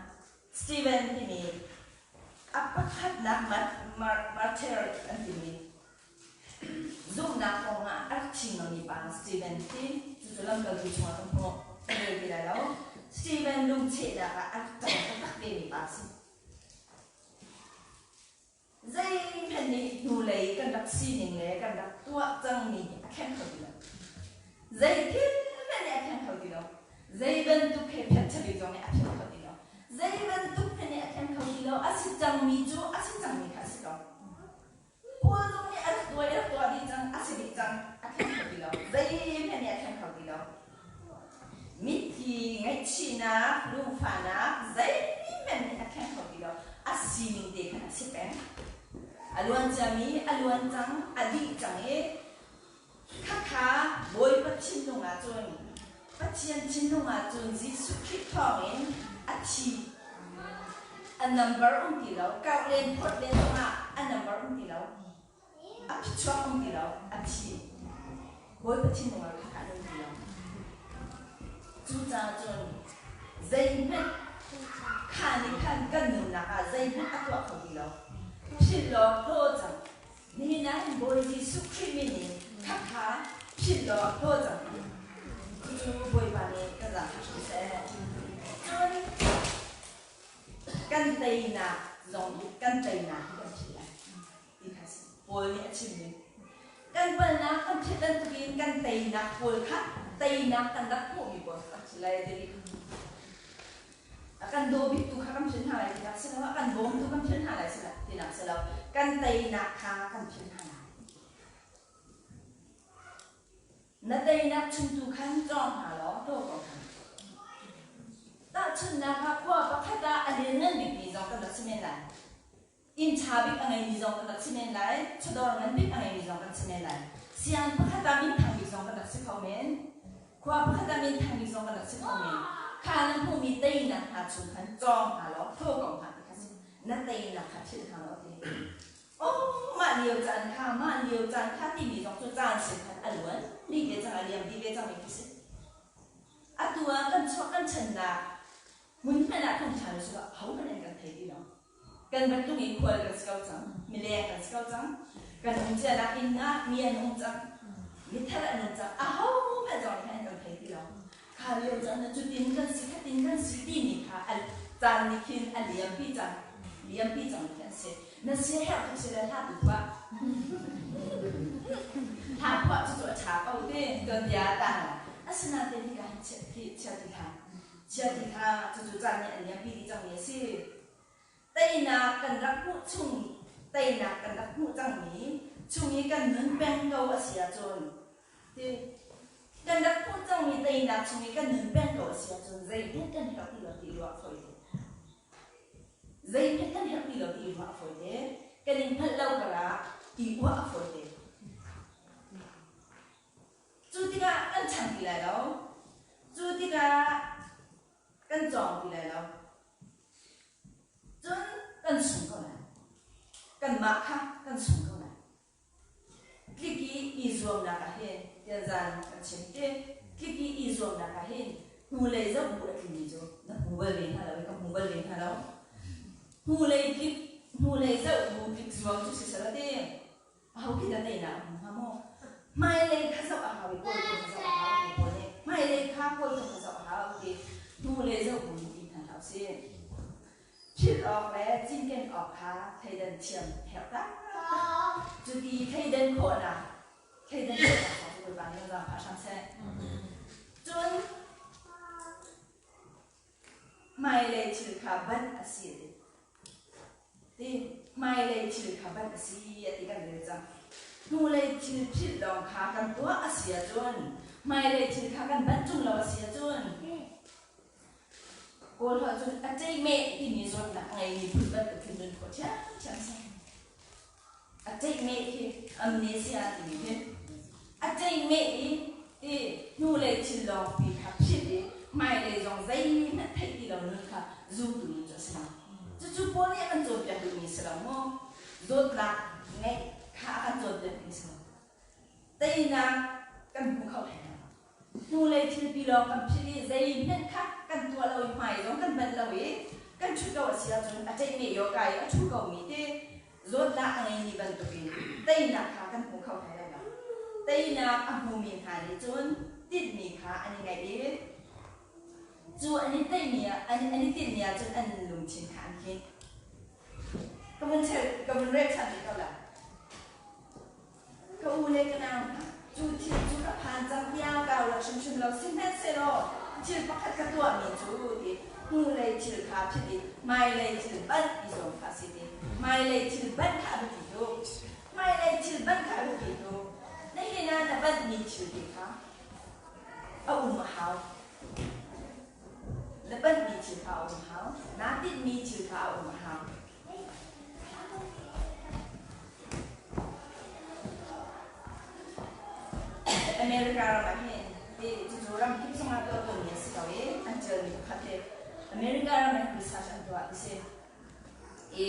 Stephen timi a pakhatnak martyr an timi zumhnak kongah a rak thi ngammi pa Stephen hi cucu lamkaltu chungah kan hmuh. Kan rel ti lai lo. Stephen lungchehnak ah a rak ṭang taktak vemi pa a si. Zeihmanh nih hnulei kan rak sining le kan rak tuah cangmi hi a thleng kho ti lo. Zei thil hmanh nih a thleng kho ti lo. Zei bantuk he phetchabik zong nih a thleng kho ti lo. Zei bantuk hmanh nih a thleng kho ti lo. A si cangmi cu a si cangmi kha a si ko. Paul zong nih a rak tuah i rak tuah dih cang, a si dih cang, a thleng kho ti lo. Zeihmanh nih a thleng kho ti lo. Mithi ngaihchihnak, lungfahnak zeihmanh nih a thleng kho ti lo. A sining te khan a si peng. A luan ciami a luan cang, a dih cang i khakha Bawipa thinlung ahcun Pathian thinlung ahcun Jesuh Khrih thawngin a thi. A number um ti lo. Kauh len phawt len zongah a number um ti lo. A phichuak um ti lo, a thi. Bawipa thinlung ah kha an um ti lo. Cucaah cun zeihmanh kha nih khan kan nunnak ah zeihmanh a tuah kho ti lo. Philh law hlaw cang. Nihin ah hin Bawi Jesuh Khrih min in khakha philh law hlaw cang. Cucu Bawipa nih kan zaangfah hram seh. Cun kan teinak zong kan teinak hi kan philh lai. Ti kha si. Paul nih a chimmi. Kan palnak kan philh bantukin kan teinak pawl kha teinak kan rak hmuhmi pawl kha kan philh lai a ti rih. A kan daw biktu kha kan philh hna lai tinak si lo, a kan bawmtu kan philh hna lai tinak si lo, kan teinak kha kan philh hna lai. Na teinak chung tu khan cawng hna law daw ko hna. Tahchunhnak ah khua pakhat ah a lianngan bikmi zong kan rak si men lai. Inn ṭha bik a ngeimi zong kan rak si men lai, chawdawr ngan bik a ngeimi zong kan si men lai. Siang pakhat ah minthang bik zong kan rak si kho men. Khua pakhat ah minthang bik zong kan rak si kho men. Kha na hmuhmi teinak hna chung khan cawng hna law thaw ko hna ti kha si. Na teinak kha philh hna law ti. Oh, mah lio caan kha, mah lio caan kha timi zong cu caan sin khan a luan dih ve cang, a liam dih ve cangmi khi si. Atu ah kan chuah kan channak hmun hmanh ah kan ṭha lo sila hohmanh an kan thei ti lo. Kan bantuk in khual kan si ko cang, mileng kan si ko cang. Kan um cianak inn ah mi an um cang, mithar an um cang. Ahohmanh zong nih an kan thei ti lo. Kha lio caan ah cutin kan si, khatin kan si timi kha a caan nih khin a liampi cang, liampi cang khi an si. Na siaherh tuk si le hla tu phuah. Hla phuah cu cu a ṭha ko ti, tuanbia a tang. Asinain hika hin chia ti hlah. Chia ti kha cucu caan nih a liampi dih cangmi a si. Teinak kan rak hmuh chung, teinak kan rak hmuh cangmi chung i kan nun peng ko a si ahcun, ti kan rak hmuh cangmi teinak chung i kan nun peng ko a si ahcun zeihmanh kan herh ti lo ti ruah fawi te. Zeihmanh kan herh ti lo ti ruah a fawi te. Kan in hngalh lo karah i uah a fawi te. Cu tikah kan chang ti lai lo. Cu tikah kan cawng ti lai lo. Cun kan sung ko lai. Kanmah kha kan sung ko lai. Tlik i i zuamnak ah hin tianzan kan chim ti. Tlik i i zuamnak ah hin hnulei zoh bu a tlimi cu na hmu bal ve hna lo i ka hmu bal ve hna lo. Hnulei tlik, hnulei zoh bu tlik zuam cu si sala ti. Aho khi dah teinak a hmu hnga maw? Hmailei kha zoh a hau i kawl tu kha zoh a hau ti pawl nih hmailei kha kawl tu kha zoh a hau ti hnulei zoh bu in ti hna hlah usih. Philh awk le cinken awk kha thleidan thiam herh taktak. Cuti thleidan khawhnak thleidan khawhnak kha cu Bawipa nih zaangfah hram seh. Cun hmailei thil kha banh a si a ti. Ti hmailei thil kha banh a si a ti kan rel cang. Hnulei thil philh lawng kha kan tuah a si ahcun hmailei thil kha kan banh ṭung lo a si ahcun Kawl holh cun a ṭeihmeh timi zawtnak a ngeimi phun bantuk khin nun khawh ṭhiamṭhiam a si. A ṭeihmeh khi amnesia timi khi a ṭeihmeh i ti hnulei thil lawngpi kha philh i hmailei zong zeihmanh theih ti lo nun kha zumtu nun cu a si lo. Cucu Paul nih a kan cawnpiak duhmi a si lo maw? Zawtnak ngeih kha a kan cawnpiak ding a si lo. Teinak kan hmu kho hlei lo. Hnulei thilpi lawng kan philh i zeihmanh kha kan tuah lo i hmai zong kan banh lo i kan ṭhut ko a si ahcun a ṭeihmeh ioka i a ṭhu komi te zawtnak a ngeimi bantukin teinak kha kan hmu kho hlei lo. Teinak a hmumi hna nih cun tinhmi kha an i ngaih i cu an i teihmi ah an i tinhmi ahcun an lungthin kha an hinh. Ka vun chel ka vun rel ṭhan rih ko lai. Ka u le ka nau hna, cu thil cu ka phan cang tiah kaa ruat hrimhrim lo. Sihmanhsehlaw thil pakhat ka tuahmi cu ti hnulei thil kha philh i hmailei thil banh i zuam kha a si ti. Hmailei thil banh kha a biapi tuk. Hmailei thil banh kha a biapi tuk. Nihin ah na banhmi thil te kha a um a hau. Na banhmi thil kha a um a hau. Naa tinhmi thil kha a um a hau. America ram ah hin cucu ram kip zongah tuah tawnmi a si ko i an ṭialmi pakhat hi America ram ah hin research an tuah ti si. I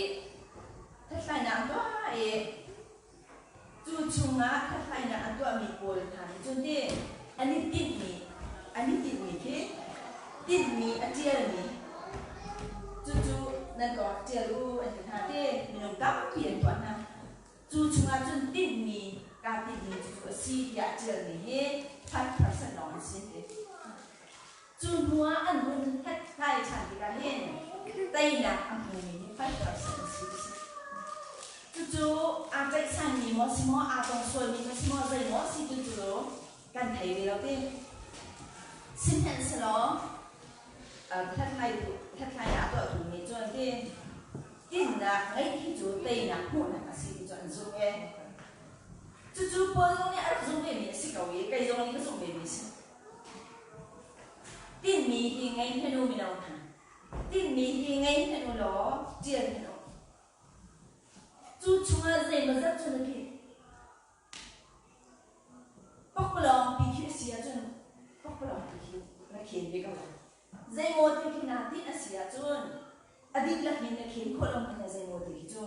hlathlainak an tuah i cu chungah hlathlainak an tuahmi pawl hna nih cun ti an i tinhmi an i tinhmi khi tinhmi a ṭialmi cucu nan kong rak ṭial u an ti hna ti minung tampi an tuah hna. Cu chungah cun tinhmi kaa tinhmi cucu a si tiah ṭialmi hi 5% lawng an si an ti. Cu hnu ah an hun hlathlai ṭhan tikah hin teinak a hmumi hi 5% an si ti si. Cucu aa tlaihsanmi maw si maw, aa tong sualmi maw si maw, zei maw si tu cu kan thei ve lo ti. Sihmanhsehlaw hlathlainak a tuahtu nih cun ti tinnak ngeih hi cu teinak hmuhnak a si ti cu an zumh i cucu Paul zong nih a rak zumh vemi a si ko i kei zong nih ka zumh vemi a si. Tinhmi hi ngei hmanh u mino hna. Tinhmi hi ngei hmanh u law ṭial hmanh u. Cu chungah zeimawzat cu na philh. Pakpalawng pi khi a si ahcun pakpalawng pi khi na khen ve ko lai. Zeimaw ti khi naa tinh a si ahcun a dihlak in na khen khawh lo hmanh ah zeimaw ti khi cu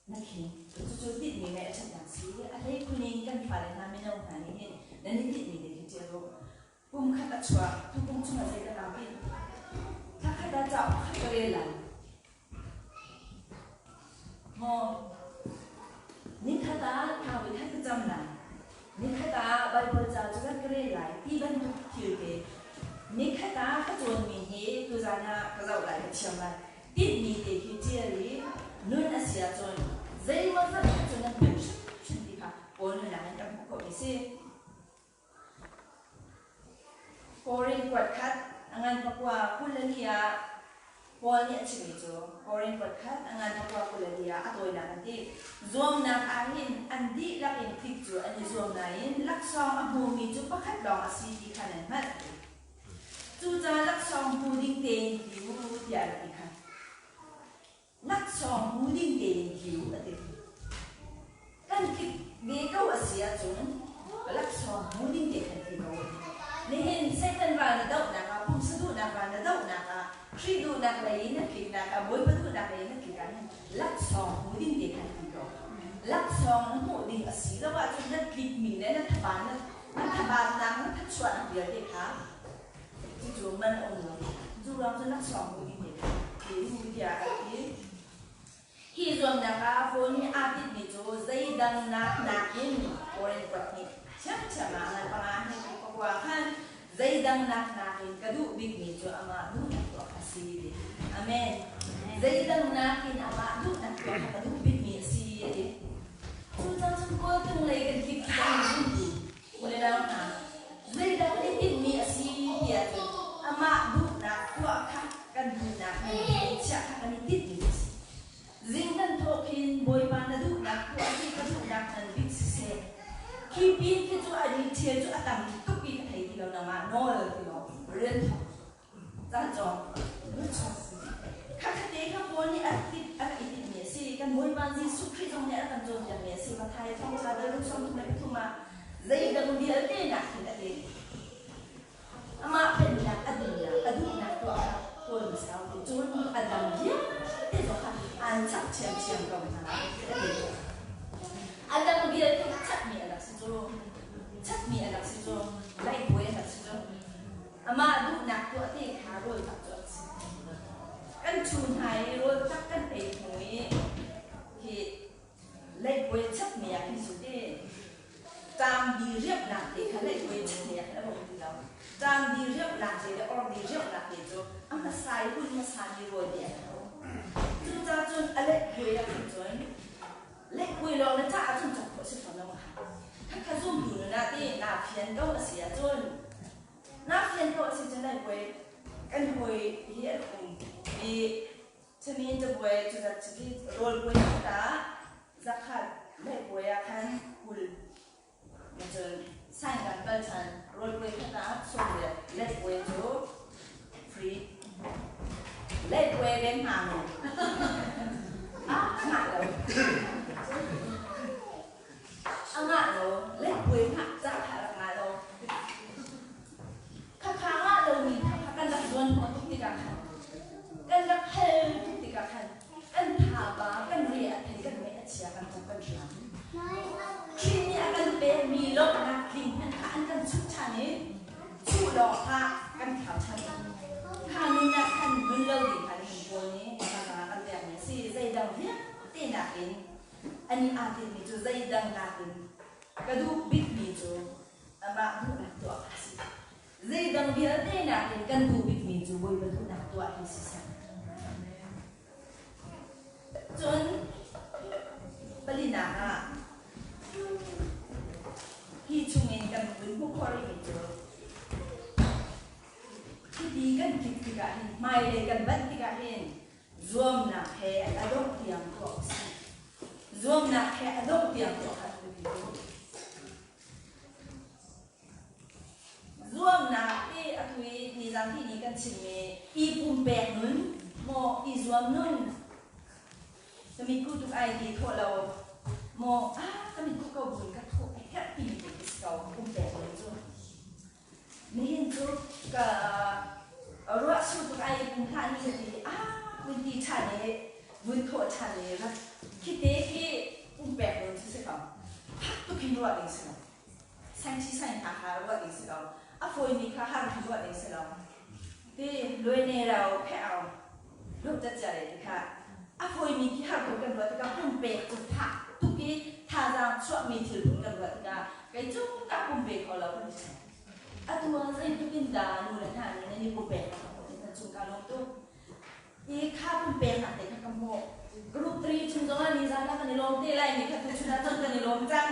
na khen. Cucu tinhmi ngeih a ṭhatnak si. A hleikhun in kan fale hna mino hna nih hin nan i tinhmi te khi ṭial u. Kum khat a chuak, tu kum chungah zeidah naa tinh? Thla khat ah cauk pakhat ka rel lai. Maw nikhat ah thau i khat ka cam lai. Nikhat ah Baibal ca cu kan ka rel lai ti bantuk thil te. Nikhat ah ka cawnmi hi tuzan ah ka zoh lai ka thiam lai. Tinhmi te khi ṭial i nun a si ahcun zeimaw zat khat cu nan pemh hrimhrim ti kha Paul nunnak in kan hmuh khawhmi si. Korin kuat khat a ngan pakua 24 ah Paul nih a chimmi cu Korin kuat khat a ngan pakua 24 ah a tawinak an ti. Zuamnak ah hin an dihlak in tlik cu an i zuam nain laksawng a hmumi cu pakhat lawng a si ti kha nan hngalh. Cucaah laksawng hmu ding tein tli u tiah a rak ti kha. Laksawng hmu ding tein tli u a ti. Kan tlik ve ko a si ahcun laksawng hmu ding te kan tli ko a ti. Nihin Satan ral na dohnak ah, pumsa duhnak ral na dohnak ah, Khrih duhnak lei in na tliknak ah, Bawipa duhnak lei in na tlik ah hin laksawng hmu ding te khan tli ko. Laksawng na hmuh ding a si lo ahcun na tlikmi le na thaban na na thabatnak na thachuahnak vialte kha Cucu man a um lo. Cu ruang cu laksawng hmu ding te kha ti u tiah a ti. Hi zuamnak ah Paul nih aa tinhmi cu zeidang nak nakin Korin kuat nih ṭhiamṭhiam ah ngan panga he pakua khan zeidang nak nakin ka duh bikmi cu amah duhnak tuah kha a si ti. Amen. Zeidang nakin amah duhnak tuah kha ka duh bikmi a si a ti. Cucaah cun kawltung lei kan tlik khi kan zumtu u le nau hna, zeidah kan i tinhmi a si ti ahcun amah duhnak tuah kha kan duhnak kan chiah kha kan i tinhmi a si. Zing kan thawh khin Bawipa na duhnak tuah hi ka duhnak ngan bik siseh. Khi pin khi cu a detail cu a tam tuk i ka thei ti lo nangmah nawl ti law rian thawk Caan cawng Khatkhatte kha Paul nih a rak i tinhmi a si. Kan Bawipa Jesuh Khrih zong nih a rak kan cawnpiakmi a si. Matthai thawngṭha dal 33 ah zeidang vialte nakin a ti. Amah pennak a dinnak, a duhnak tuah kha kawl hmasa u ti. Cun a dang vialte zong kha aan chap ṭhiamṭhiam ko hna a ti. A dang vialte kha chapmi a rak si cu. Ṭaangdi riamhnak te kha leikuai chan ah khan a um ti lo. Ṭaangdi riamhnak te le ordi riamhnak te cu a hmasa i hun hmasa mi rawl te ah khan a um. Cucaah cun a leikuai ah khan cun leikuai lawng na cah ahcun cawk khawh si fawn lo ma kha. Khakha zumtu nun ah ti naa fian ko a si ahcun naa fian ko a si cun leikuai kan hawi hi an um i Cumi cabuai cu rawl puai pakhat ah zakhat, meh puai ah khan 20. Cun saing kan kal ṭhan, rawl puai khat ah 80, let puai cu free. Let puai veng hnga maw? Ah, a ngah lo. A ngah lo. Let puai ngah cah kha a rak ngah lo. Khakha ngah lomi hna kha kan rak zuan hnawh tuk tikah khan, kan rak hal tuk tikah khan kan thaba, kan re a thei, kan ngaih a chia, kan ṭap, kan hriam. Khrih nih a kan pekmi lawmhnak tling hmanh kha an kan chuh ṭhan i chuh lawng kha kan thlau ṭhan. Kha nun ah khan nun lo ding kha nihin Paul nih thazaang a kan pekmi a si. Zeidang vialte nakin anih aa tinhmi cu zeidang nakin ka duh bikmi cu amah duhnak tuah kha a si. Zeidang vialte nakin kan duh bikmi cu Bawipa duhnak tuah hi siseh. Cun palinak ah hi chungin kan vun hmuh khawh rihmi cu hiti kan kip tikah hin hmailei kan banh tikah hin zuamnak he a dongh tiang tuah usih. Zuamnak he a dongh tiang tuah kha biapi tuk. Zuamnak i atu i nizan tihni kan chimmi i pumpek nun maw i zuam nun ka mitkuh tuk ai ti thawh lo maw ah ka mitkuh ko buin ka thawh a herh timi te khi si ko pumpek nun cu. Nihin cu ka ruah sur tuk ai pum hlah ni ka ti ah vun ti ṭhan i vun thawh ṭhan i rak khi te khi pumpek nun cu si ko. Fak tuk in ruah ding si lo. Saingṭhi saing hna kha ruah ding si lo. A fawimi kha har kha ruah ding si lo. Ti luai ne lo pheh au luh cat le ti kha a fawimi khi har tuk kan ruah tikah pumpek cu fak tuk i thazaang chuahmi thil phun kan ruah tikah kei cu ka pumpe kho lo kan ti. Atu ah zeitluk in dah nu le hna nih nan i pumpek na ka chung ka lawm tuk. I kha pumpeknak te kha ka hmuh. Group 3 chung zongah nizan ah kan i lawm te lai ni kha tu chun ah cun kan i lawm cang.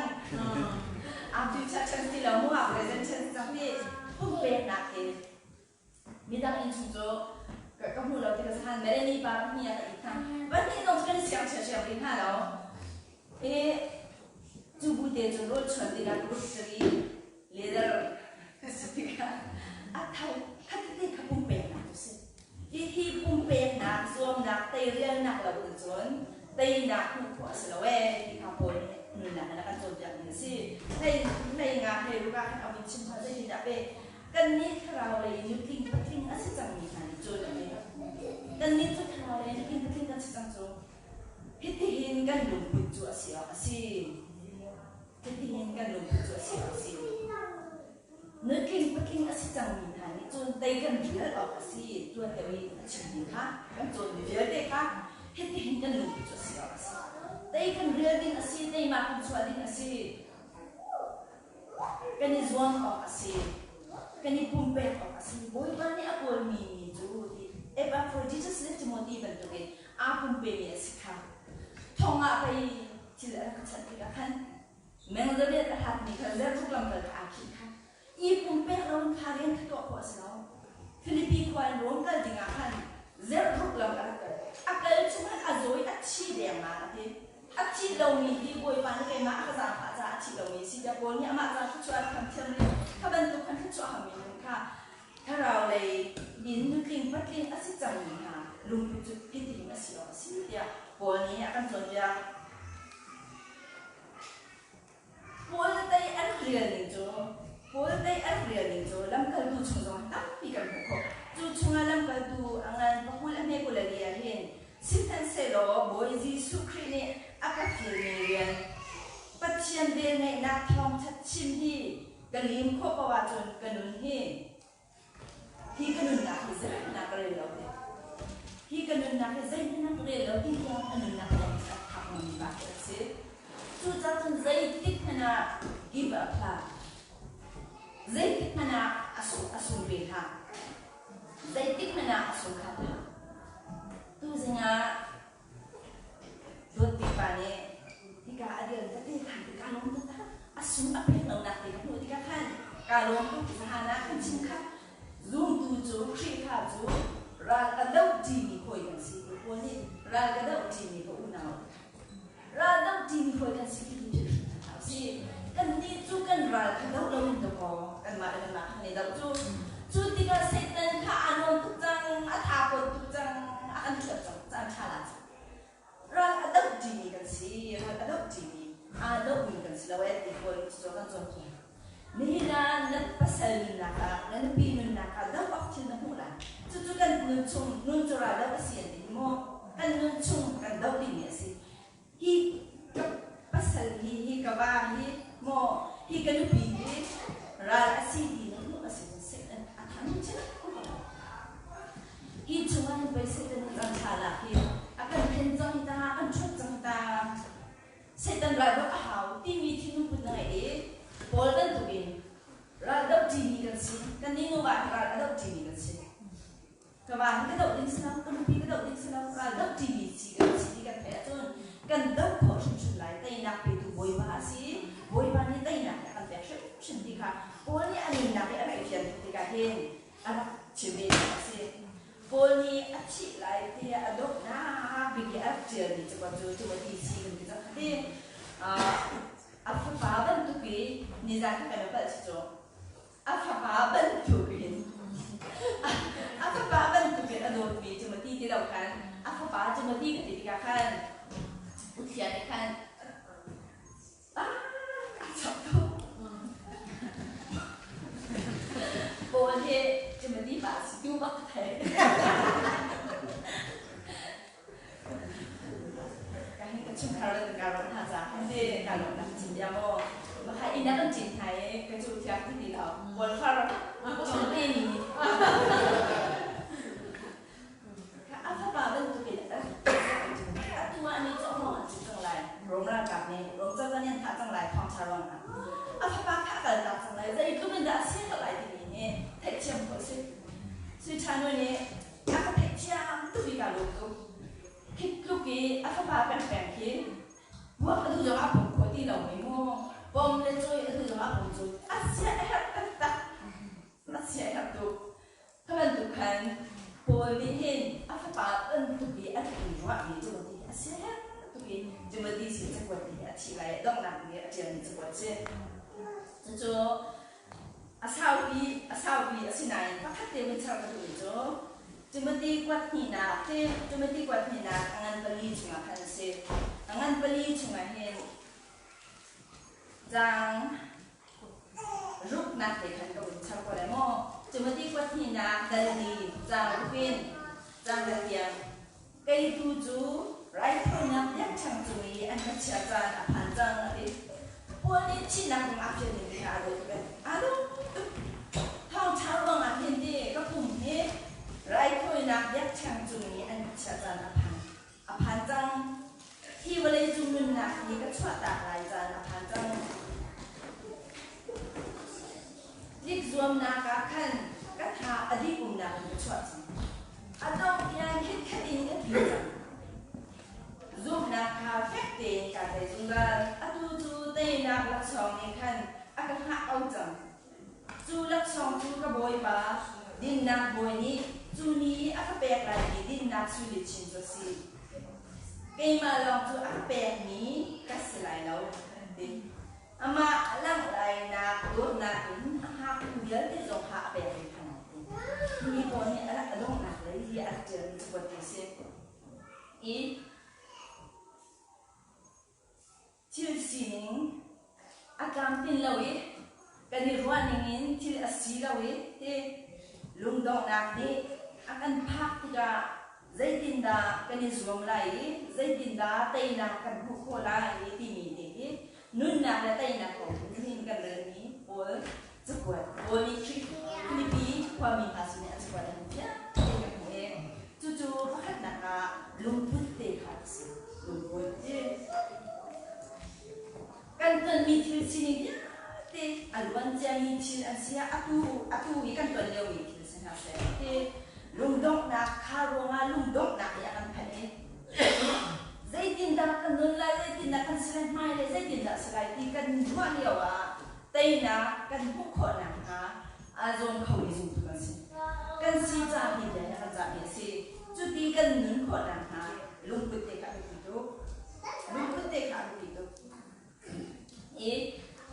After chan ti lo mu present chan cang ti pumpeknak hi midang inn chung cu ka hmu lo ti ka sahan Melanie pa pahnih ah ka it hna. Pahnih zong cu kan i siang siang rih hna lo. I cu bu te cu rawl chuan tikah group 3 leader si tikah a tho khat te kha pumpeknak cu si. Hihi pumpeknak, zuamnak, teirialnak lo in cun teinak hmuh khawh a si lo ee ti kha Paul nih nunnak in a kan cawnpiakmi a si. Hlei hlei nga hlei ruk ah khan a vun chim hna zeitindah pe kannih thlarau lei in nutling patling a si cangmi hna nih cun a ti. Kannih cu thlarau lei nutling patling kan si cang cu. Hitihin kan lungput cu a si awk a si. Hitihin kan lungput cu a si awk a si. Nutling patling a si cangmi hna nih cun tei kan rial awk a si. Tuan deuh i a chimmi kha kan cawnmi vialte kha hitihin kan lungput cu a si awk a si. Tei kan rial ding a si, teima kan chuah ding a si. Kan i zuam awk a si. Kan i pumpek awk a si. Bawipa nih a kawlmi mi cu ti Epaphroditus le Timothy bantukin aa pumpemi a si kha. Thong ah pei thil a rak ka chanh tikah khan Mengzaliat a hlatmi kha zertuk lamkal kha aa khih kha i pumpek lo in kha rian kha tuah khawh a si lo. Filipi khua in Rom kal dingah khan zerhruk lam a rak kal. A kal chung khan a zaw i a thi dengmang a ti. A thih lomi hi Bawipa nih keimah a ka zaangfah caah a thih lomi a si tiah Paul nih amah caah thluachuah a rak ham thiam rih. Kha bantuk khan thluachuah hammi nun kha thlarau lei in nutling patling a si cangmi hna lungput cu hitihin a si awk a si tiah Paul nih a kan cawnpiak. Paul tei an rial ning cu Paul tei an rial ning cu lamkaltu chung zong tampi kan hmuh khawh. Cu chungah lamkaltu a ngan pakul a hme kul a li ah hin sihmanhsehlaw Bawi Jesuh Khrih nih a ka fialmi rian Pathian velngeihnak thawngṭha chim hi ka lim khawh paoh ahcun ka nun hi Hi ka nunnak hi zeihmanh ah ka rel lo ti. Hi ka nunnak hi zeihmanh ah ka rel lo ti tiang a nunnak lawng hi a phak ngami pa khi a si. Cucaah cun zeitik hmanh ah Give up hlah. Zeitik hmanh ah a sung a sung ve hlah. Zeitik hmanh ah a sung khat hlah. Tuzing ah Dawt Bik pa nih hika a dir tete khan ka lawm taktak. A sung a pek lonak te ka hmuh tikah khan ka lawm tuk. Zahan ah kan chim kha zumtu cu Khrihfa cu ral a doh ṭimi hawi kan si. Paul nih ral ka doh ṭimi ka unau ral doh ṭimi hawi kan si ti hi hna usih. Kannih cu kan ral kha doh loin dawkaw kanmah le kanmah kha kan i doh cu. Cu tikah Satan kha aa nuam tuk cang, a tha pawt tuk cang, a kan ṭhuat cang, caan ṭha la cang. Ral a doh ṭimi kan si, ral a doh ṭimi, aa dohmi kan si lo eh ti pawl cu kan cawnpiak. Nihin ah na pasal nunnak ah, na nupi nunnak ah doh awk thil na hmuh lai. Cucu kan nun chung, nun cu ral doh a si an ti hi maw? Kan nun chung kan doh dingmi a si. Hi ka pasal hi, hi ka va hi, maw hi ka nupi hi ral a si ti na hmuh a si cun a tha nun chin Hi chungah hin pei Satan nih kan thla lak hi a kan then cang ta, kan ṭhut cang ta. Satan ral doh a hau timi thinlung put na ngeih i Paul bantukin ral doh ṭimi kan si. Kannih nuva hi ral a doh ṭimi kan si. Ka va hi ka doh ding si lo, ka nupi ka doh ding si lo, ral doh ṭimi si kan si ti kan theih ahcun kan doh khawh hrimhrim lai. Teinak petu Bawipa a si. Bawipa nih teinak a kan pek hrimhrim ti kha Paul nih a nunnak i a rak i fian tuk tikah hin a rak chimmi a si. Paul nih a thih lai tiah a donghnak bik i a rak ṭialmi cakuat cu Timothy si kan ti cang khati. A fapa bantuk i nizan kha kan i palh si cu. A fapa bantuk in a fapa bantuk in a dawtmi Timothy ti lo khan a fapa Timothy ka ti tikah khan Uthian nih khan Paul hi Timothy pa si tu bak ka thei. Ka hin ka chungkhar le ka ro hna ca khan te ka lo nak chin dia maw. Maka ina kan chin hna i ka cu thiak ti ti lo. Paul far Timothy ni. A fapa bantukin atu ah nih cawhmawng an chim cang lai. Rom ralkap nih Rom cozah nih an thah cang lai thawngṭha ruangah. A fapa kha a kaltak cang lai. Zeitluk in dah a si lai timi hi theihthiam khawh a si. Sui Ṭha Nu nih a ka theihthiam tuk i kaa lawm tuk. Khi tluk i a fapa pengpeng khi buak a duh zongah a pom khawh ti lomi mu. Pom le cawi a duh zongah a pom cu a sia a herh taktak. A sia a herh tuk. Kha bantuk khan Paul nih hin a fapa bantuk i a rak in ruahmi Timothy hi a si tuk i Timothy sin cakuat hi a thih lai donghnak bik a ṭialmi cakuat si. Cucu a saupi a saupi a si nain pakhat te vun char ka duhmi cu Timothy kuat hnihnak hi Timothy kuat hnihnak a ngan pali chungah khan a si. A ngan pali chungah hin Caang ruknak te khan ka vun char ko lai maw? Timothy kuat hnihnak dal li caang ruk in caang dal tiang kei tu cu raithawinak biakṭheng cung i an ka chiah caan a phan cang a ti. Paul nih thihnak kong aa fian ning kha aa dawh tuk. Aa dawh tuk. Thawngṭha ruangah hin ti ka pum hi raithawinak biakṭheng cung i an ka chiah caan a phan. A phan cang. Hi vawleicung nunnak hi ka chuahtak lai caan a phan cang. Tlik zuamnak ah khan ka tha a dih umnak in ka chuah cang. A dongh tiang khitkhat in ka tli cang. Zumhnak kha fek tein kaa tei zungzal. Atu cu teinak laksawng nih khan a ka hngah ko cang. Cu laksawng cu ka Bawipa, dinnak Bawi nih cu ni i a ka pek laimi dinnak suiluchin cu a si. Keimah lawng cu a ka pekmi ka si lai lo, an ti. Amah langh lainak dawtnak in a hngaktu vialte zong kha a pek ve hna lai ti. Hi pawl nih a rak a donghnak lei hi a rak ṭialmi cakuat ti a si. I Thil sining a tlamtlin lo i kan i ruah ningin thil a si lo i ti lungdonghnak nih a kan phak tikah zeitindah kan i zuam lai i zeitindah teinak kan hmuh khawh lai timi te hi nunnak le teinak kong nihin kan relmi pawl cakuat Paul nih Filipi khuami hna sin a cakuat an fiang tein kan hmuh i cucu pakhatnak ah lungput te kha a si. Lungput ti kan tonmi thil sining vialte te a luan ciami thil an si ah atu atu i kan tuan liomi thil si hna seh ti lungdonghnak kha ruangah lungdonghnak i a kan phanh i zeitindah kan nun lai, zeitindah kan si lai, hmailei zeitindah si lai ti kan ruah lio ah teinak kan hmuh khawh nakhnga aa zuam khomi zumtu kan si. Kan si ca hi le kan cahmi a si. Cuti kan nun khawh nakhnga lungput te kha a biapi tuk. Lungput te kha a biapi tuk. I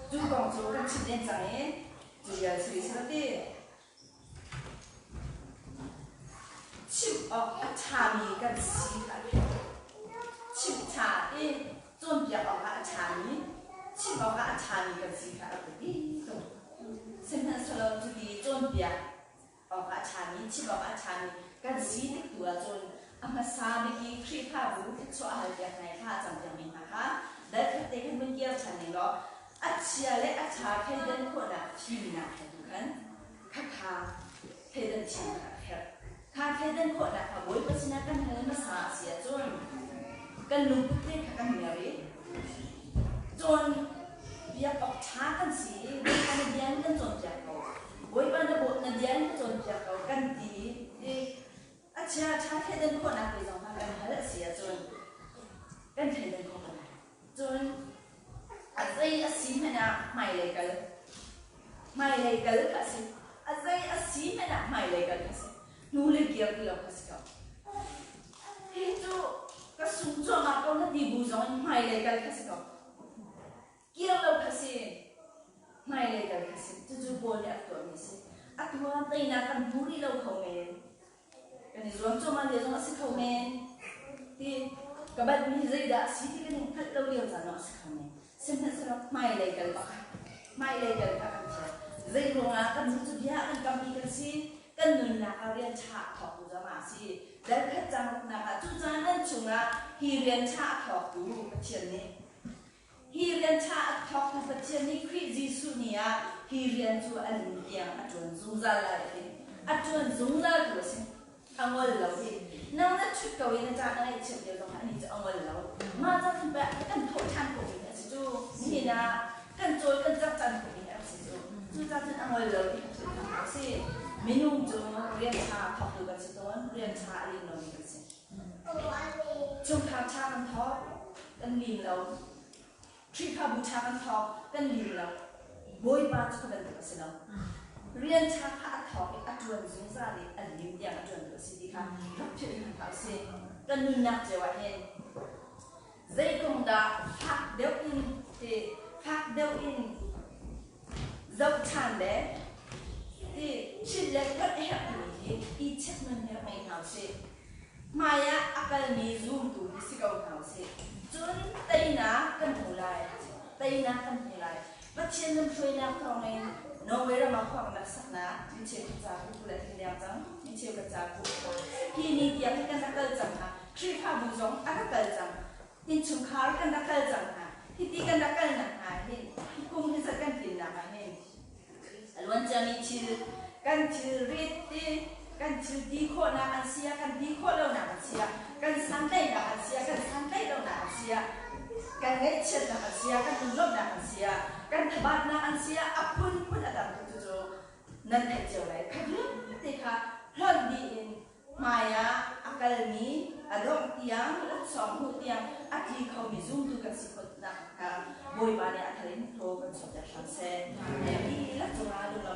cu kong cu kan chim len cang i cu vial si rih ti. Chimh awk a ṭhami kan si kha a theih. Chimh ṭha i cawnpiak awkah a ṭhami, chimh awkah a ṭhami kan si kha a rak biapi tuk. Sihmanhsehlaw cuti cawnpiak awkah a ṭhami, chimh awkah a ṭhami kan si tik tu ahcun a hmasa bik i Khrihfabu thluachuah a halpiak hna i thla a campiakmi hna kha dal khat te khan vun kir ṭhan ning law a chia le a ṭha thleidan khawhnak fimnak he tu khan khakha thleidan thiamnak a herh. Kha thleidan khawhnak kha Bawipa sinah kan hal hmasa a si ahcun kan lungput te kha kan mer i cawn biak awk ṭha kan si i Bawipa na bia in kan cawnpiak ko, Bawipa na na bia in ka cawnpiak ko kan ti i a chia ṭha thleidan khawhnak te zong kha kan hal a si ahcun kan thleidan khawh ko lai. Cun a zei a si hmanh ah hmailei kal. Hmailei kal kha a si. A zei a si hmanh ah hmailei kal kha a si. Hnulei kir ti lo kha si ko. Hi cu ka sung cuahmah ko na ti bu zong in hmailei kal kha si ko. Kir lo kha si. Hmailei kal kha si. Cucu Paul nih a tuahmi a si. Atu ah teinak kan hmu rih lo kho men. Kan i zuam cuahmah lio zong a si kho men. Ti ka batmi zeidah a si ti kan i hngalh lo lio caan zong a si kho men. Sihmanhsehlaw hmailei kal bak hmailei kal kha kan thiam. Zei ruangah kan nu cu bia kan kammi kan si, kan nunnak ah rian ṭha a thawktu zong a si. Dal khat cang ruknak ah cu caan an chungah hi rian ṭha a thawktu Pathian nih Hi rian ṭha a thawktu Pathian nih Khrih Jesuh ni ah hi rian cu a lim tiang a ṭuan zungzal lai a ti. A ṭuan zungzaltu a si. A ngol lo ti. Nang na ṭhut ko i na ṭah na ngaihchiat lio zongah anih cu a ngol lo. Mah ca cun pei kan thawh ṭhan khawhmi a si cu. Nihin ah kan cawl kan cak ṭhan khawhmi a si cu. Cucaah cun a ngol lo ti kha philh hna a si. Minung cu rian ṭha a thawktu kan si tawn, rian ṭha a lim lomi kan si. Chungkhar ṭha kan thawk, kan lim lo. Khrihfabu ṭha kan thawk, kan lim lo. Bawipa cu ka bantuk a si lo. Rian ṭha kha a thawk i a ṭuan zungzal i a lim tiang a ṭuantu a si ti kha rak philh hna hlah usih. Kan nunnak cio ah hin zei kong dah fak deuh in ti fak deuh in zoh ṭhan le ti chilh le hlawt a herh timi hi i check nun hi rak ngei hna usih. Hmai ah a kalmi zumtu hi si ko hna usih. Cun teinak kan hmu lai. Teinak kan hmu lai. Pathian lamhruainak thawngin Norway ram ah khua kan rak saknak micheu ka ca ku le thing deng cang micheu ka ca ku hi ni tiang hi kan rak kal cang hna. Khrihfabu zong a rak kal cang. Innchungkhar kan rak kal cang hna. Hiti kan rak kalnak hna hin hi kum hi zat kan tlinnak ah hin a luan ciami thil kan thilrit ti kan thil ti khawhnak an si ah kan ti khawh lonak an si ah kan santlaihnak an si ah kan santlaih lonak an si ah kan ngaihchiatnak an si ah kan lunglawmhnak an si ah kan thabatnak an si ah a phunphun a tam tuk cucu nan theih cio lai. Kha vialte kha hlonh dih in Hmai ah a kalmi a dongh tiang laksawng hmuh tiang a tli khomi zumtu kan si khawh nakhnga Bawipa nih a thar in thaw kan chuahter hram seh. Dihlak cungah lunglawmhnak.